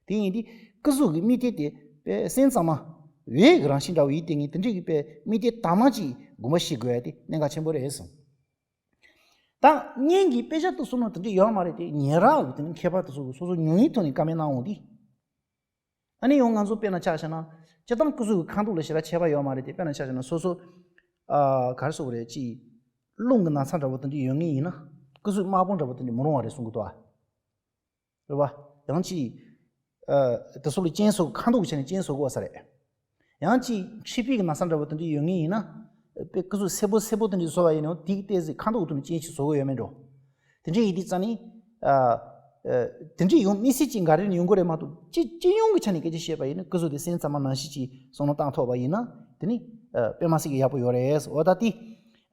དེ་ཡིན་དུས་སྐུ་གཟུགས་ཀྱི་དམིགས་གཏད་དེ་དཔེ་སེམས་གཙང་མ། འོད་ཀྱི་རང་བཞིན་འདྲ་བོ་ཡིན་དེ་ངེས། དེ་འདྲའི་གི་དཔེ་དམིགས་གཏད་དྭངས་མ་ཅིག་དགོངས་པ་བཞེས་དགོས་ཡ་དེ་གནད་འགག་ཆེན་པོ་རེད་གསུངས། ད་སྔོན་གྱི་དཔེ་ཆ་དེ་ཚོ་ནང་དེ་འདྲ་ཡོད་མ་རེད་དེ། ཉེ་རབས་ཀྱི་དེ་ནི་མཁས་པ་དེ་ཚོ་གིས་སོ་སོ་མྱོང་བའི་ཐོག་ནས་བཀའ་མོལ་གནང་འོང་དུས། ཨ་ནི་ཡང་ང་ཚོ་དཔེར་ན་ཆ་བཞག་ན། སྤྱིར་བཏང་སྐུ་གཟུགས་ཀྱི་ཁ་མདོག་ལ་ཞེ་དྲག་ཁྱད་པར་ཡོད་མ་རེད་དེ། དཔེར་ན་ཆ་བཞག་ན་སོ་སོ། ཨ་ག་རེ་ཟེར་དགོས་རེད། ཅིག་རླུང་གི་ན་ཚ་འདྲ་བོ་དེ་འདྲ་ཡོད་མཁན་ཡིན་ན། སྐུ་གཟུགས་དམར་པོ་འདྲ་བོ་དེ་འདྲ་མི་རུང་བ་རེད་གསུང་གི་འདུག་ཨ། རེད་བ། ཡང་ཅིག་ཨ་དེ་ཚོ་ལ་རྐྱེན་བཟོ། ཁ་མདོག་གི་ཆ་ནས་རྐྱེན་བཟོ་དགོས་ས་རེད། ཡང་ཅིག་མཁྲིས་པའི་གི་ན་ཚ་འདྲ་བོ་དེ་འདྲ་ཡོད་མཁན་ཡིན་ན། དཔེ་སྐུ་གཟུགས་སེར་པོ་སེར་པོ་དེ་འདྲ་བཟོ་བ་ཡིན་ན་ཡང་། དེའི་ཏོག་ཙམ་ཁ་མདོག་གི་ཐོག་ནས་རྐྱེན་ཅིག་བཟོ་དགོས་ཡོད་མེད་འགྲོ། དེ་འདྲ་ཡིན་དུས་ཙང་ནི། ཨ་ཨ་དེ་འདྲ་ཡོང་། དམིགས་བསལ་གྱི་འགའ་རེ་ནས་ཡོང་གི་རེད་མ་གཏོགས། སྤྱི་སྤྱི་ཡོངས་ཀྱི་ཆ་ནས་སྐད་ཆ་བཤད་པ་ཡིན་ན། སྐུ་གཟུགས་དེ་སེམས་ཙམ་པ་ནང་བཞིན་ཅིག་བསམ་བློ་བཏང་ཐུབ་པ་ཡིན་ན། དེ་ནི་ཨ་དཔེ་མ་སྲིད་ཀྱི་ཡག་པོ་ཡོད་རེད། འོ་ད་དེ་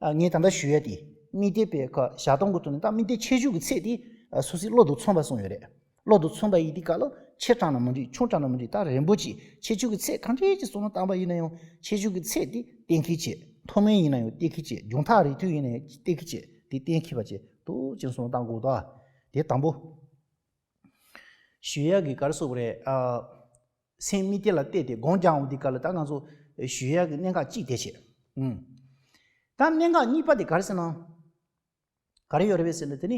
ཨ་ངས་ད་ལྟ་ཞུ་ཡ་དེ། དམིགས་གཏད་པའི་ཁ་བཞག་སྟངས་ཀྱི་ཐོག་ནས། ད་དམིགས་གཏད་ཁྱད་ཆོས་ཀྱི་ཚད་དེ་ཨ་སོ་སོའི་བློ་དང་མཚུངས་པ་གསུངས་ཡོད་རེད། བློ་དང་མཚུངས་པ་ཡིན་དུས་སྐབས་ལ། ཆེ་དྲགས་ན་མི་འགྲིག། ཆུང་དྲགས་ན་མི་འགྲིག། ད་རན་པོ་ཅིག་ཁྱད་ཆོས་ཀྱི་ཚད་གང་འདྲ་ཅིག་བསམ་བློ་བཏང་པ་ཡིན་ན་ཡང་། ཁྱད་ཆོས་ཀྱི་ཚད་དེ་གཏན་འཁེལ་བྱེད། མཐོ་དམན་ཡིན་ན་ཡང་གཏན་འཁེལ་བྱེད། མགྱོགས་ཐག་རིང་ཐུང་ཡིན་ན་ཡང་གཏན་འཁེལ་བྱེད། དེ་གཏན་འཁེལ་བ་བྱེད། ཏོག་ཙམ་བསམ་བློ་བཏང་དགོས་ད། དེ་དང་པོ། ཞུ་ཡག་གི་ག་རེ་ཟེར་དགོས་རེད། ཨ་སེམས་དམིགས་གཏད་ལ་གཏད་དེ་སྒོམ་རྒྱག་འོང་དུས་སྐབས་ལ། ད་ང་ཚོ་ཞུ་ཡག་གི་གནད་འགག་གཅིག་དེ་བྱེད། ཨུམ། ད་གནད་འགག་གཉིས་པ་དེ་ག་རེ་ཟེར་ན། ག་རེ་ཡོད་རེད་པས་ཟེར་ན། དེ་ནི་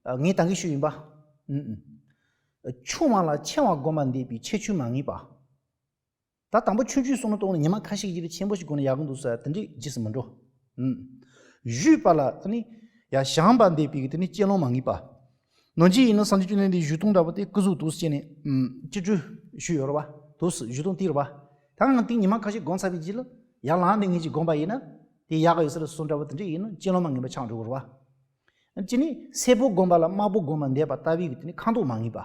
ཨ་ངས་ད་གིན་ཞུས་ཡིན་པ། ཨུམ་ཨུམ། ཆུང་བ་ལ་ཆེ་བ་བསྒོམ་པ་འདས་པའི་ཁྱད་ཆོས་མ་ངེས་པ། ད་དང་པོ་ཆུང་ཆུང་བསམ་བློ་གཏོང་ནས་ཉི་མ་ཁ་ཤས་ཀྱི་རྗེས་ལ་ཆེན་པོ་ཞིག་བསྒོམས་ན་ཡག་གི་འདུག་ཟེར་དེ་འདྲའི་རྗེས་སུ་མི་འགྲོ། ཨུམ། བཞུགས་པ་ལ་དེ་ནི་ཡང་བཞེངས་པ་འདས་པའི་དེ་ནི་སྤྱན་ལམ་མ་ངེས་པ། ནང་བཞིན་ཡིན་ན་སངས་རྒྱས་བཅོམ་ལྡན་འདས་བཞུགས་སྟངས་འདྲ་པོ་དེ། སྐུ་གཟུགས་འདུག་སེ་བྱས་ནས། ཨུམ། སྤྱི་སྤྲོས་ཞུས་ཡོད་རེད་བ། འདུག་སེ་བཞུགས་སྟངས་དེ་རེད་བ། ད་ང་དེ་ཉི་མ་ཁ་ཤས་བསྒོམས་ཚར་བའི་རྗེས་ལ་ཡར་ལངས་ནས་ངེས་ཅིག་བསྒོམས་པ་ཡིན་ན། དེ་ཡག་ག་ཡོད་ས་རེད་བསམ་འདྲ་པོ་དེ་འདྲ་ཡིན་ན། སྤྱན་ལམ་མ་ངེས་པ་ཆགས་འགྲོ་གི་རེད་བ། གཅིག་ནི་སེར་པོ་བསྒོམས་པ་ལ་དམར་པོ་བསྒོམ་པ་འདས་པ་ལྟ་བུའི་གི་དེ་ནི་ཁ་མདོག་མ་ངེས་པ།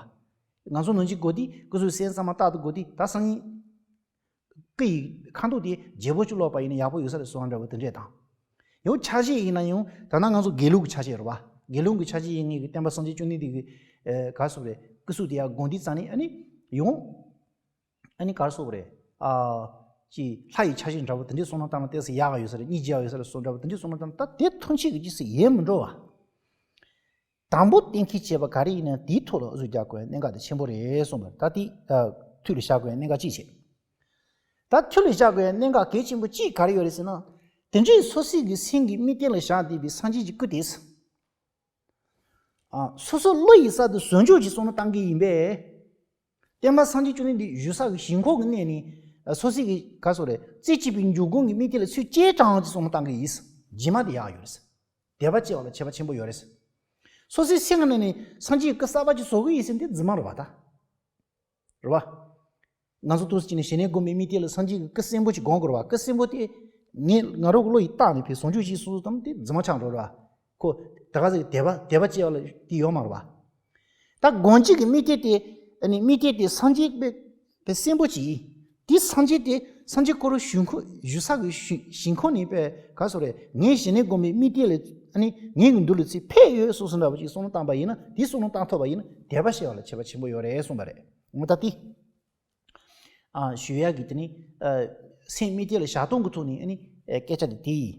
ང་ཚོ་ནང་བཞིན་དགོས་དུས། སྐུ་གཟུགས་སེམས་ཙམ་པ་རྟག་ཏུ་དགོས་དུས། ད་སང་ཉིན་སྐུ་ཡི་ཁ་མདོག་དེ་བརྗེ་པོ་ཅིག་ལོག་པ་ཡིན་ན་ཡག་པོ་ཡོད་ས་རེད་བསམ་འདྲ་པོ་དེ་འདྲས་དང་། ཡང་ཆ་ཤས་ཡིན་ན་ཡང་། ད་ནང་ང་ཚོ་དགེ་ལུགས་ཀྱི་ཆ་ཤས་རེད་བ། དགེ་ལུགས་ཀྱི་ཆ་ཤས་ཡིན་ངེས་ཀྱི། སྟོན་པ་སངས་རྒྱས་བཅོམ་ལྡན་འདས་ཀྱི་ཨ་ག་རེ་ཟེར་དགོས་རེད། སྐུ་གཟུགས་དེ་ཡར་བསྒོམས་དུས་ཙང་ནས། ཨ་ནི་ཡང་། ཨ་ནི་ག་རེ་ཟེར་དགོས་རེད། ཨ་ཅིག་ལྷ་ཡི་ཆ་ཤས་འདྲ་པོ་དེ་འདྲས་བསམ་བློ་བཏང་ན་ཏོག་ཙམ་ཡག་ག་ཡོད་ས་རེད། སྙིང་རྗེ་ཡག་ཡོད་ས་རེད་བསམ་འདྲ་པོ་དེ་འདྲས་བསམ་བློ་བཏང་ན། ད་དེ་ཐམས་ཅད་ཀྱི་རྗེས་སུ་ཡལ་མི་འགྲོ་བ། དང་པོ་གཏན་འཁེལ་བྱས་པ་ག་རེ་ཡིན་ན། དེའི་ཐོག་ལ་ཨུ་ཚུགས་རྒྱག་དགོས་པའི་གནད་འགག་དེ་ཆེན་པོ་རེད་གསུངས་པ། ད་དེ་ཨ་ཐུགས་ལ་བཞག་དགོས་པའི་གནད་འགག་གཅིག་བྱས། ད་ཐུགས་ལ་བཞག་དགོས་པའི་གནད་འགག་གལ་ཆེན་པོ་གཅིག་ག་རེ་ཡོད་རེད་ཟེར་ན། དེ་འདྲའི་སོ་སོའི་གི་སེམས་ཀྱི་དམིགས་གཏད་ལ་བཞག་བསྡད་པའི་སངས་རྒྱས་ཀྱི་སྐུ་དེ། ཨ་སོ་སོ་བློ་ཡི་ས་དེ་བཟོ་འཇུག་གི་བསམ་བློ་བཏང་གི་ཡིན་པས། སྟོན་པ་སངས་རྒྱས་བཅོམ་ལྡན་འདས་བཞུགས་ས་གི་ཞེན་ཁོག་གི་གནས་ནས། ཨ་སོ་སོའི་གི་ག་རེ་ཟེར་དགོས་རེད། རྩེ་གཅིག་པའི་འཇུག་སྒོ་གི་དམིགས་གཏད་ལ་ཚུར་བསྐྱལ་དྲགས་ཀྱི་བསམ་བློ་བཏང་གི་ཡིན། རྗེས་མ་དེ་ཡག་ཡོད་རེད། དད་པ་སྐྱེ་བ་ལ་ཁྱད་པར་ཆེན་པོ་ཡོད་རེད། སོ་སོའི་སེམས་ཀྱི་ནང་ནས་སངས་རྒྱས་ཀྱི་སྐུ་གསར་པ་ཅིག་བཟོ་གི་ཡིན་ཟེར་འདི་རྫུན་མ་རེད་བ་ད། རེད་བ། ང་ཚོ་ཏོག་ཙམ་ཅིག་ནས་ཞི་གནས་སྒོམ་པའི་དམིགས་གཏད་ལ་སངས་རྒྱས་ཀྱི་སྐུ་གསོན་པོ་ཅིག་སྒོམ་དགོས་རེད་བ། སྐུ་གསོན་པོ་དེ་ངས་ང་རང་གི་བློ་ཡིས་བཏགས་ནས་ཕར་བཟོ་འཇུག་བྱས་སོང་དང་། དེ་རྫུན་མ་ཆགས་འགྲོ་རེད་བ། ཁོ་ད་ག་ཟེར། དད་པ་དད་པ་སྐྱེ་བ་ལ་དེ་ཡོད་མ་རེད་བ། ད་སྒོམ་བྱེད་ཀྱི་དམིགས་གཏད་དེ། ཨ་ནི་དམིགས་གཏད་དེ་སངས་རྒྱས་པའི་པའི་གསོན་པོ་ཅིག་ཡིན། དེ་སངས་རྒྱས་དེ་ སངས་རྒྱས་ཁོ་རང་བཞུགས་ཁོ་བཞུགས་ས་གི་ཞིང་ཞིང་ཁམས་ནས་པས་ག་སོ་རེད། ངའི་ཞི་གནས་སྒོམ་པའི་དམིགས་རྟེན་ལ་ཨ་ནི་ངའི་གི་མདུན་ལ་ཚེ་ཕེབས་ཡོད་སོགས་སུ་འདྲ་བ་ཅིག་བསམ་བློ་བཏང་པ་ཡིན་ན། དེ་བསམ་བློ་བཏང་ཐུབ་པ་ཡིན་ན་དད་པ་བྱེད་པ་ལ་ཁྱད་པར་ཆེན་པོ་ཡོད་རེད་གསུངས་པ་རེད། འོ་ད་དེ། ཨ་ཞུ་ཡག་གི་དེ་ནི་ཨ་སེམས་དམིགས་རྟེན་ལ་བཞག་སྟངས་ཀྱི་ཐོག་ནས་ཨ་ནི་ཨ་སྐད་ཆ་དེ་དེ་ཡིན།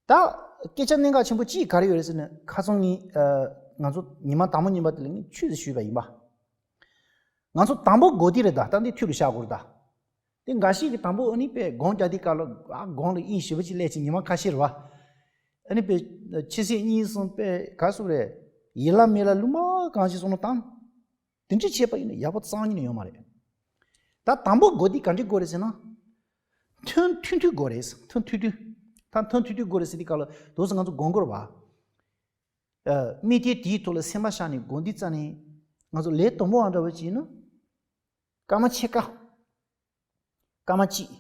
ད་སྐད་ཆ་གནད་འགག་ཆེན་པོ་གཅིག་ག་རེ་ཡོད་རེད་ཟེར་ན། ཁ་སང་ངས་ཨ་ང་ཚོ་ཉི་མ་དང་པོ་ཉིན་པ་དེ་ལ་ངས་ཆུད་ཟོས་ཞུས་པ་ཡིན་པ། ང་ཚོ་དང་པོ་དགོས་དེ་རེད་ད། ད་འདི་མཐུད་རུ་བཞག་དགོས་རེད་ད། དེ་འགའ་ཞིག་གིས་དང་པོ་ཨ་ནི་པས་སྒོམ་རྒྱག་དུས་སྐབས་ལ་ཨ་སྒོམ་ལ་དབྱིངས་ཞེ་པོ་ཅིག་སླེབས་ཅིག་ཉི་མ་ཁ་ཤས་རེད་བ། ཨ་ནི་པས་ཕྱི་གསལ་གཉིས་གསུམ་པས་ག་སོ་རེད། ཡིད་ལ་མི་ལ་ལུང་པ་གང་ཞིག་སོང་ན་བཏང་། དེ་འདྲ་བྱས་པ་ཡིན་ན་ཡག་པོ་རྩ་བ་ཉིད་ནས་ཡོད་མ་རེད། ད་དང་པོ་དགོས་དེ་ག་འདྲ་དགོས་རེད་ཟེར་ན། མཐུན་མཐུན་མཐུན་དགོས་རེད། མཐུན་མཐུན་མཐུན། ད་མཐུན་མཐུན་མཐུན་དགོས་རེད་ཟེར་དུས་སྐབས་ལ་དུས་སུ་ང་ཚོ་སྒོམ་དགོས་རེད་བ། ཨ་དམིགས་རྟེན་དེའི་ཐོག་ལ་སེམས་པ་བཞག་ནས་སྒོམ་དུས་ཙམ་ནས་ང་ཚོ་ལས་དང་པོ་བ་འདྲ་བོ་ཅིག་ཡིན་ན། སྐར་མ་ཕྱེད་ཀ་སྐར་མ་གཅིག་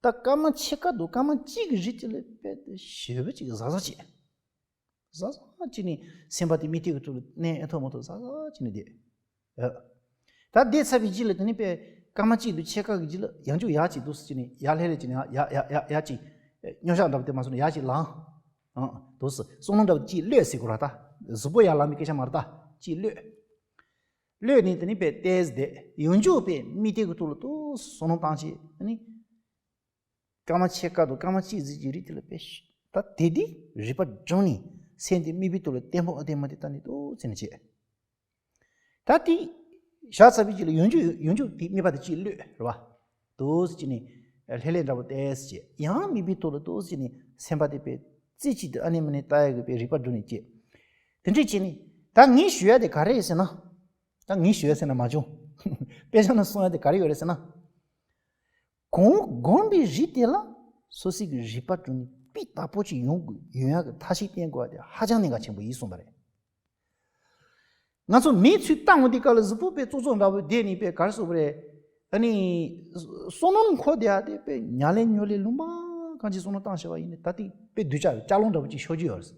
ད་སྐར་མ་ཕྱེད་ཀ་དང་སྐར་མ་གཅིག་གི་རིང་དེ་ལ་དཔེ་དེ་ཞེ་པོ་ཅིག་གཟབ་གཟབ་བྱེད། གཟབ་གཟབ་བྱས་ནས་སེམས་པ་དེ་དམིགས་རྟེན་གྱི་ཐོག་ལ་གནས་ཨེ་ཐུབ་མ་ཐུབ་གཟབ་གཟབ་བྱས་ནས་བསྡད། ཨ། ད་བསྡད་ཚར་བའི་རྗེས་ལ་དེ་ནས་པས་སྐར་མ་གཅིག་དང་ཕྱེད་ཀ་གི་རྗེས་ལ་ཡང་བསྐྱར་ཡར་ཅིག་འདུག་སེ་བྱས་ནས་ཡར་ལྷོད་ལྷོད་བྱས་ནས་ཡར་ཡར་ཡར་ཡར་ཅིག་སྙོམས་འཇུག་འདྲ་པོ་དེ་མ་སོང་ན་ཡར་ཅིག་ལངས། ཨང་། འདུག་སེ་བསམ་བློ་འདྲ་པོ་ཅིག་གློད་ཟེར་དགོས་ར། ད་གཟུགས་པོ་ཡར་ལངས་པའི་སྐད་ཆ་མ་རེད། ད་ཅིག་གློད། གློད་ནས་དེ་ནས་པས་ཏོག་ཙམ་བསྡད། ཡང་བསྐྱར་པས་དམིགས་རྟེན་གྱི་ཐོག་ལ་ཏོག་ཙམ་བསམ་བློ་བཏང་བྱས་ཨ་ནི། སྐར་མ་ཕྱེད་ཀ་དང་སྐར་མ་གཅིག་ཙམ་གྱི་རིང་དེ་ལ་དཔེ་ཞིག་ད་དེ་དེ་རིག་པ་སྒྲིམ་ནས་སེམས་དེ་དམིགས་པའི་ཐོག་ལ་བརྟན་པོ་ཨ་བརྟན་མ་བརྟན་ད་ནི་ཏོག་ཙམ་ནས་བྱས། ད་དེ་བཞག་ཚར་བའི་རྗེས་ལ་ཡང་བསྐྱར་ཡང་བསྐྱར་དེ་དམིགས་པ་དེ་གཅིག་གློད་རེད་བ། ཏོག་ཙམ་ནས་ལྷོད་ལྷོད་འདྲ་པོ་ཏོག་ཙམ་བྱས། ཡང་དམིགས་པའི་ཐོག་ལ་ཏོག་ཙམ་ནས་སེམས་པ་དེ་དཔེ་རྩེ་གཅིག་ཏུ་ཨ་ནེ་མ་ནེ་ལྟ་ཡག་གི་དཔེ་རིག་པ་སྒྲིམ་ནས་བྱས། དེ་འདྲས་བྱས་ནས་ད་ངས་ཞུ་ཡག་དེ་ག་རེ་རེད་ཟེར་ན། ད་ངས་ཞུ་ཡག་ཟེར་ན་མ་བྱུང་། དཔེ་ཆ་ནང་གསུང་ཡག་དེ་ག་རེ་ཡོད་རེད་ཟེར་ན། གོང་སྒོམ་པའི་རིགས་དེ་ལ་སོ་སོའི་གི་རིག་པ་བསྒྲིམས་ནས་སྤུས་དག་པོ་ཅིག་ཡོང་དགོས། ཡོང་ཡག་གི་ཐབས་ཤེས་བསྟེན་དགོས་པ་དེ་ཧ་ཅང་གནད་འགག་ཆེན་པོ་ཡིན་གསུངས་པ་རེད། ང་ཚོ་མིའི་ཚུལ་བལྟ་འོང་དུས་སྐབས་ལ་གཟུགས་པོ་དཔེ་ཙོག་ཙོག་འདྲ་པོ་བསྡད་ནས་དཔེ་ག་རེ་ཟེར་དགོས་རེད། ཨ་ནི། བསམ་བློ་འཁོར་བསྡད་ཡག་དེ་དཔེ་ཉལ་ལེ་ཉོལ་ལེ་ལུང་པ་གང་ཅིག་བསམ་བློ་བཏང་བྱས་པ་ཡིན་ན་ད་དེ་དཔེ་སྡུག་ཅག་ལྕགས་ལོང་འདྲ་པོ་ཅིག་ཤོར་གྱི་ཡོད་རེད།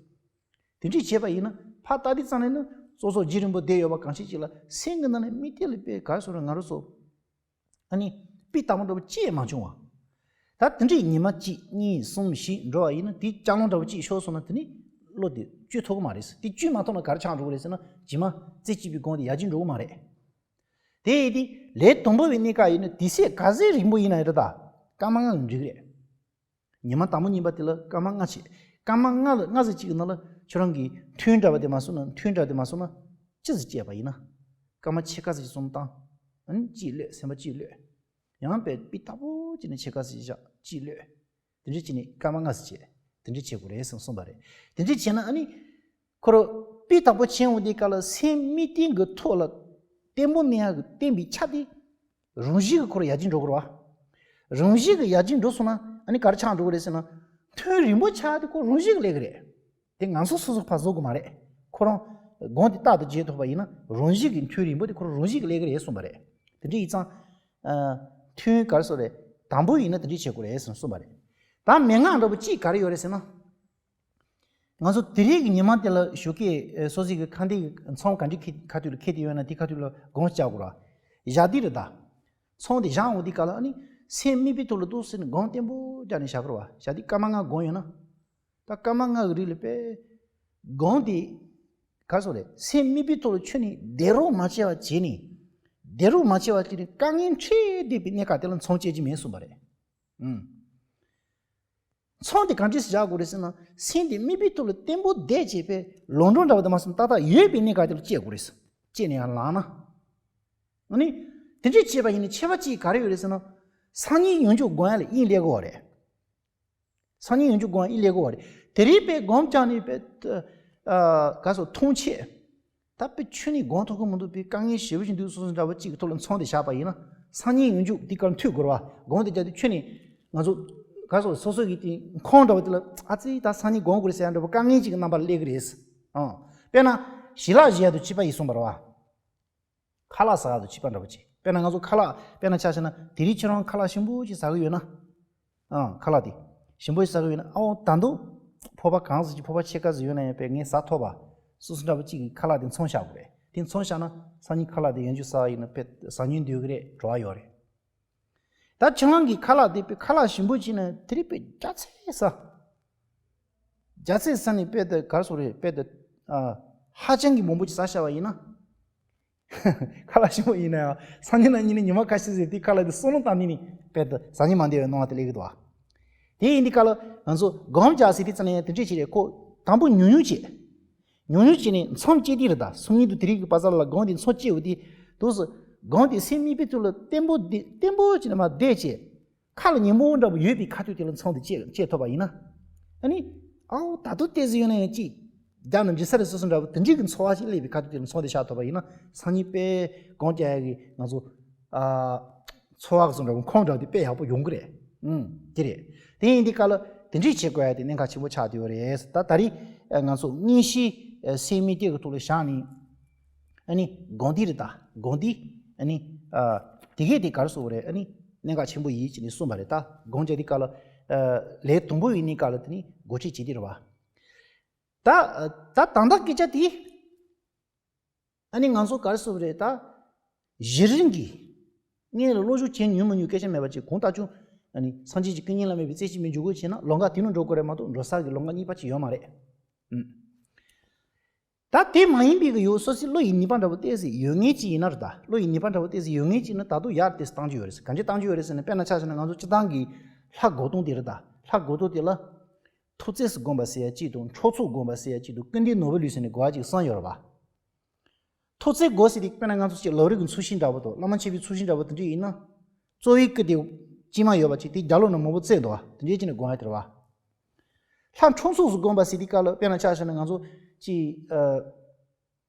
དེ་འདྲས་བྱས་པ་ཡིན་ན་ཕར་ལྟ་དུས་ཙམ་ནས་ནི་ཙོག་ཙོག་བརྗེད་རིང་པོ་བསྡད་ཡོད་པ་གང་ཞིག་ཅིག་ལ་སེམས་ཀྱི་ནང་ནས་དམིགས་རྟེན་ལ་དཔེ་ག་རེ་ཟེར་དགོས་རེད། ང་རང་ཚོ་ཨ་ནི་སྤུས་དག་པོ་འདྲ་པོ་ཅིག་མ་བྱུང་བ། ད་དེ་འདྲས་ཉི་མ་གཅིག་གཉིས་གསུམ་བཞི་འགྲོ་བ་ཡིན་ན་དེ་ལྕགས་ལོང་འདྲ་པོ་ཅིག་ཤོར་སོང་ན་དེ་ནི་བློ་དེ་བཅོས་ཐུབ་ཀྱི་མ་རེད། དེ་བཅོས་མ་ཐུབ་ན་ག་རེ་ཆགས་འགྲོ་གི་རེད་ཟེར་ན་རྗེས་མ་རྩེ་གཅིག་པའི་སྒོམ་དེ་ཡར་རྒྱས་འགྲོ་གི་མ་རེད། དེ་ཡིན་དུས་ལས་དང་པོ་བའི་གནས་སྐབས་ཡིན་ན་དུས་ཚོད་ག་ཚོད་རིང་པོ་ཡིན་ན་ཡང་རེད་ད། སྐར་མ་ལྔ་གིས་འགྲིག་གི་རེད། ཉི་མ་དང་པོ་ཉིན་པ་དེ་ལ་སྐར་མ་ལྔ་བྱས། སྐར་མ་ལྔ་ལ་ལྔ་ཙམ་གཅིག་གི་ནང་ལ་ཁྱོད་རང་གིས་ཐུན་འདྲ་པོ་དེ་མ་སོང་ན་ཐུན་འདྲ་པོ་དེ་མ་སོང་ན་ཅི་ཙམ་བྱས་པ་ཡིན་ན། སྐར་མ་ཕྱེད་ཀ་ཙམ་གསུམ་བཏང་། ཨ་ནི་གཅིག་གློད། སེམས་པ་གཅིག་གློད། ཡང་དཔེ་སྤུས་དག་པོ་བྱས་ནས་ཕྱེད་ཀ་ཙམ་བཞག་གཅིག་གློད། དེ་འདྲས་བྱས་ནས་སྐར་མ་ལྔ་ཙམ་བྱས། དེ་འདྲས་བྱེད་དགོས་རེད་ཟེར་གསུངས་པ་རེད། དེ་འདྲས་བྱས་ན་ཨ་ནི། ཁོ་རང་སྤུས་དག་པོ་བྱས་འོང་དུས་སྐབས་ལ་སེམས་དམིགས་རྟེན་གྱི་ཐོག་ལ་བརྟན་པོ་གནས་ཡག་གི་བརྟན་པའི་ཆ་དེ། རང་བཞིན་གྱིས་ཁོ་རང་ཡར་རྒྱས་འགྲོ་དགོས་རེད་བ། རང་བཞིན་གྱིས་ཡར་རྒྱས་འགྲོ་སོང་ན་ཨ་ནི་ག་རེ་ཆགས་འགྲོ་གི་རེད་ཟེར་ན། ཐུན་རིང་པོ་ཆགས་དེ་ཁོ་རང་བཞིན་གྱིས་སླེབས་ཀྱི་རེད། དེ་ང་ཚོ་སོ་སོ་ཕར་བཟོ་དགོས་མ་རེད། ཁོ་རང་སྒོམ་དེ་རྟག་ཏུ་བྱེད་ཐུབ་པ་ཡིན་ན་རང་བཞིན་གྱིས་ཐུན་རིང་པོ་དེ་ཁོ་རང་རང་བཞིན་གྱིས་སླེབས་ཀྱི་རེད་གསུངས་པ་རེད། དེ་འདྲ་ཡིན་ཙང་། ཨ། ཐུན་ག་རེ་ཟེར་རེད། དང་པོ་ཡིན་ན་དེ་འདྲ་བྱེད་དགོས་རེད་ཟེར་གསུངས་པ་རེད། ད་མན་ངག་འདྲ་པོ་གཅིག་ག་རེ་ཡོད་རེད་ཟེར་ན། ང་ཚོ་དེ་རིང་གི་ཉི་མ་དེ་ལ་ཞོགས་ཀས་སོ་སོ་གི་ཁ་འདི་ཚོམ་ག་འདྲ་ཁ་ཐུག་ལ་ཁེལ་དེ་ཡོད་ན་དེ་ཁ་ཐུག་ལ་སྒོམ་བྱ་དགོས་ར། བཞག་དེ་རེད་ད། ཚོམ་དེ་བཞག་འོང་དེ་ག་ལ་ཨ་ནི་སེམས་དམིགས་པའི་ཐོག་ལ་འདུག་ཟེར་ནས་སྒོམ་བརྟན་པོ་བརྒྱབ་ནས་བཞག་དགོས་ར། བཞག་དེ་སྐར་མ་ལྔ་སྒོམ་ཡོད་ན། ད་སྐར་མ་ལྔ་གི་རིང་ལ་དཔེ་སྒོམ་དེ་ག་རེ་ཟེར་རེད། སེམས་དམིགས་པའི་ཐོག་ལ་ཁྱོན་ནས་བདེ་རོགས་མ་བྱས་པ་བྱས་ནས། བདེ་རོགས་མ་བྱས་པ་བྱས་ནས་དཀའ་ངལ་འཕྲད་བསྡད་པའི་གནས་སྐབས་དེ་ལ་ཚོམ་བཅད་ཀྱི་མེད་གསུངས་པ་རེད། ཨུམ། ཚོམ་དེ་ག་འདྲས་སེ་བཞག་དགོས་རེད་ཟེར་ན། སེམས་དེ་དམིགས་པའི་ཐོག་ལ་བརྟན་པོ་བསྡད་བྱས་པས་ལོག་འགྲོ་འདྲ་བ་དེ་མ་སོང་ཏག་ཏག་ཡོད་པའི་གནས་སྐབས་དེ་ལ་བཅད་དགོས་རེད། བཅད་ནས་ཡང་ལངས་ན། ཨ་ནི། དེ་འདྲས་བྱས་པ་ཡིན་ན་ཁྱད་པར་གཅིག་ག་རེ་ཡོད་རེད་ཟེར་ན། སང་ཉིན་ཡང་བསྐྱར་སྒོམ་ཡག་ལ་དབྱིངས་སླེབས་དགོས་པ་རེད། སང་ཉིན་ཡང་བསྐྱར་སྒོམ་ཡག་དབྱིངས་སླེབས་དགོས་པ་རེད། དེ་རིང་དཔེ་སྒོམ་རྒྱག་ནས་དཔེ། ཨ། ག་རེ་ཟེར། ཐང་ཆད། ད་དཔེ་ཁྱོན་ནས་སྒོམ་ཐུབ་ཀྱི་མི་འདུག་པའི་དཀའ་ངལ་ཞེ་པོ་ཞིག་འདུག་སོ་སོ་འདྲ་པོ་གཅིག་གི་ཐོག་ལ་ཚོམ་དེ་བཞག་པ་ཡིན་ན། སང་ཉིན་ཡང་བསྐྱར་དེ་གར་མཐུད་དགོས་རེད་བ། སྒོམ་དེ་རྒྱག་དུས་ཁྱོན་ནས་ང་ཚོ་ག་རེ་ཟེར། སོ་སོ་གི་དེ་ཁོང་འདྲ་པོ་དེ་ལ་ཨ་ཙི་ད་སང་ཉིན་སྒོམ་དགོས་རེད་ཟེར་ཡག་འདྲ་པོ་དཀའ་ངལ་གཅིག་གི་རྣམ་པ་སླེབས་ཀྱི་རེད། ཨང་། དཔེར་ན། ཞལ་ལག་བཞེས་ཡག་དང་བཅས་པ་ཡིན་གསུངས་པ་རེད་བ། ཁ་ལག་ཟ་ཡག་དང་བཅས་པ་འདྲ་པོ་ཅིག་དཔེར་ན་ང་ཚོ་ཁ་ལག་དཔེར་ན་ཆ་བཞག་ན་དེ་རིང་ཁྱེད་རང་ཁ་ལག་ཞིམ་པོ་ཅིག་ཟ་གི་ཡོད་ན། ཨང་། ཁ་ལག་དེ་ཞིམ་པོ་ཞིག་ཟ་གི་ཡོད་ན། ཨའོ་ད་དུང་ཕོར་པ་གང་ཟིག་ཅིག་ཕོར་པ་ཕྱེད་ཀ་ཟིག་ཡོད་ན་ཡང་དཔེ་ངས་ཟ་ཐུབ་པ། སོ་སོ་འདྲ་པོ་གཅིག་གིས་ཁ་ལག་དེ་ཚོམ་བཞག་དགོས་རེད། དེ་ཚོམ་བཞག་ན་སང་ཉིན་ཁ་ལག་དེ་ཡང་བསྐྱར་ཟ་ཡག་ཡིན་ན་དཔེ་ཟ་སྙིང་འདོད་ཀྱི་རེད། བྲོ་བ་ཡོད་རེད། ད་ཁྱེད་རང་གི་ཁ་ལག་དེ་དཔེ་ཁ་ལག་ཞིམ་པོ་བྱས་ན་དེ་རིགས་དཔེ་རྒྱ་ཆེ་ས། རྒྱ་ཆེ་ས་ནས་དཔེ་དེ་གར་སོ་རེད། དཔེ་དེ་ཨ་ཧ་ཅང་གི་མང་པོ་ཅིག་ཟ་བྱ་བ་ཡིན་ན། ཁ་ལག་ཞིམ་པོ་ཡིན་ན་ཡང་སང་ཉིན་གནངས་ཉིན་ནས་ཉི་མ་ཁ་ཤས་ཟིན་དེ་ཁ་ལག་དེ་བསམ་བློ་བཏང་ནས་ནི་དཔེ་དེ་ཟ་ཉི་མ་འདི་བའི་སྣང་བ་དེ་སླེབས་ཀྱི་འདུག་བ། དེ་ཡིན་དུས་སྐབས་ལ་ང་ཚོ་སྒོམ་རྒྱག་ཟེར་དུས་ཙམ་ནས་དེ་འདྲས་ཅིག་རེད། ཁོ་དང་པོ་ཉུང་ཉུང་བྱེད། ཉུང་ཉུང་བྱས་ནས་མཚམས་བཅད་དེ་རེད། ད་སང་ཉིན་དུ་དེ་རིགས་ཀྱི་བ་ས་ལ་སྒོམ་དེ་མཚམས་བཅད་འོ་དེ་དུས་སུ་སྒོམ་དེ་སེམས་གཉིས་པའི་ཐོག་ལ་བརྟན་པོ་དེ་བརྟན་པོ་བྱས་ནས་མར་བསྡད་བྱས། ཁ་ལ་ཉན་པོ་འདྲ་པོ་ཡོད་པའི་ཁ་ཐུག་དེ་ལ་མཚམས་དེ་བཅད་བཅད་ཐུབ་པ་ཡིན་ན། ཨ་ནི། ཨའོ་ད་དུང་ཏོག་ཙམ་ཡོད་ན་ཡང་ཅིག་རྒྱག་ན་འཇིགས་ས་རེད་བཟོ་བཟོ་འདྲ་པོ་དེ་འདྲའི་གི་ཚོར་བ་ཞིག་སླེབས་པའི་ཁ་ཐུག་དེ་ལ་མཚམས་དེ་བཞག་ཐུབ་པ་ཡིན་ན་སང་ཉིན་དཔེ་སྒོམ་རྒྱག་ཡག་གི་ང་ཚོ། ཨ། ཚོར་བ་བཟོ་འདྲ་པོ་ཁོམ་འདྲ་པོ་དེ་དཔེ་ཡག་པོ་ཡོང་གི་རེད། ཨུམ། དེ་རེད། དེ་ཡིན་དུས་སྐབས་ལ་དེ་འདྲས་བྱེད་དགོས་ཡ་དེ་གནད་འགག་ཆེན་པོ་ཆགས་བསྡད་ཡོད་རེད། ད་ད་རེས་ང་ཚོ་མངོན་ཤེས་སེམས་མི་སྐྱེ་གི་ཐོག་ལ་བཞག་ནས། ཨ་ནི་སྒོམ་དེ་རེད། ད་སྒོམ་དེ་ཨ་ནི་ཨ་དེ་གས་དེ་ག་རེ་ཟེར་དགོས་རེད། ཨ་ནི་གནད་འགག་ཆེན་པོ་ཡིན་ཅེས་ནས་གསུངས་པ་རེད། ད་སྒོམ་བྱས་དེ་ག་ལ་ཨ་ལས་དང་པོ་ཡིན་ནི་ག་ལ་དེ་ནི་སྒོམ་བྱེད་བྱེད་དེ་རེད་བ། ད་ད་ད་ལྟ་སྐད་ཆ་དེ་ཨ་ནི་ང་ཚོ་ག་རེ་ཟེར་དགོས་རེད། ད་གཞི་རིམ་གྱི་སྔོན་ལ་བློ་སྦྱོང་བྱེད་མྱོང་མི་མྱོང་སྐད་ཆ་མེད་པ་ཅིག་གང་ལྟར་ཀྱང་ཨ་ནི་སངས་རྒྱས་ཀྱི་སྐུ་བརྙན་བླ་མེད་པའི་རྩེ་གཅིག་པའི་འཇུག་སྒོ་བྱས་ན་ལམ་ཁ་དེ་ནང་འགྲོ་དགོས་རེད་མ་གཏོགས་འགྲོ་ས་གི་ལམ་ཁ་གཉིས་པ་ཅིག་ཡོད་མ་རེད། ཨུམ། ད་དེ་མ་ཡིན་པའི་གི་ཡོད་སོ་སོའི་བློ་ཡི་ནུས་པ་འདྲ་པོ་ཏོག་ཙམ་ཡོད་མཁན་ཅིག་ཡིན་ན་རེད། ད་བློ་ཡི་ནུས་པ་འདྲ་པོ་ཏོག་ཙམ་ཡོད་མཁན་ཅིག་ཡིན་ན་ད་དུང་ཡར་ཏོག་ཙམ་བཏང་རྒྱུ་ཡོད་རེད་ཟེར། གང་ཅི་བཏང་རྒྱུ་ཡོད་རེད་ཟེར་ན། དཔེར་ན་ཆ་བཞག་ན་ང་ཚོ་སྤྱིར་བཏང་གི་ལྷ་སྒོམ་སྟངས་དེ་རེད། ད་ལྷ་སྒོམ་སྟངས་དེ་ལ་ཐུགས་བརྩེ་སུ་སྒོམ་པ་ཟེར་ཡ་གཅིག་དང་། འཕྲོག་ཚོགས་སྒོམ་པ་ཟེར་ཡ་གཅིག་དང་། སྐུར་འདེབས་ནོར་བུ་ལུས་ཟེར་ནས་སྒོམ་ཡ་གཅིག་གསུམ་ཡོད་རེད་པ། ཐུགས་བརྩེ་སྒོམ་ཟེར་དེ་དཔེར་ན་ང་ཚོ་ཅིག་ལམ་རིམ་གྱི་ཚུལ་ཤིང་འདྲ་པོ་དང་བླ་མ་མཆོད་པའི་ཚུལ་ཤིང་འདྲ་པོ་དེ་འདྲ་ཡིན་ན། གཙོ་བོའི་སྐུ་དེ་དཀྱིལ་མ་ཡོད་པ་ཅིག་དེའི་རྒྱབ་ལོགས་ན་མང་པོ་བརྩེགས་འདུག་པ། དེ་འདྲའི་ཅིག་ནས་སྒོམ་ཡ་དེ་རེད་པ། ལྷ་འཕྲོག་ཚོགས་སུ་སྒོམ་པ་ཟེར་དེ་ག་ལ་དཔེར་ན་ཆ་བཞག་ན་ང་ཚོ་ཅིག་ཨ།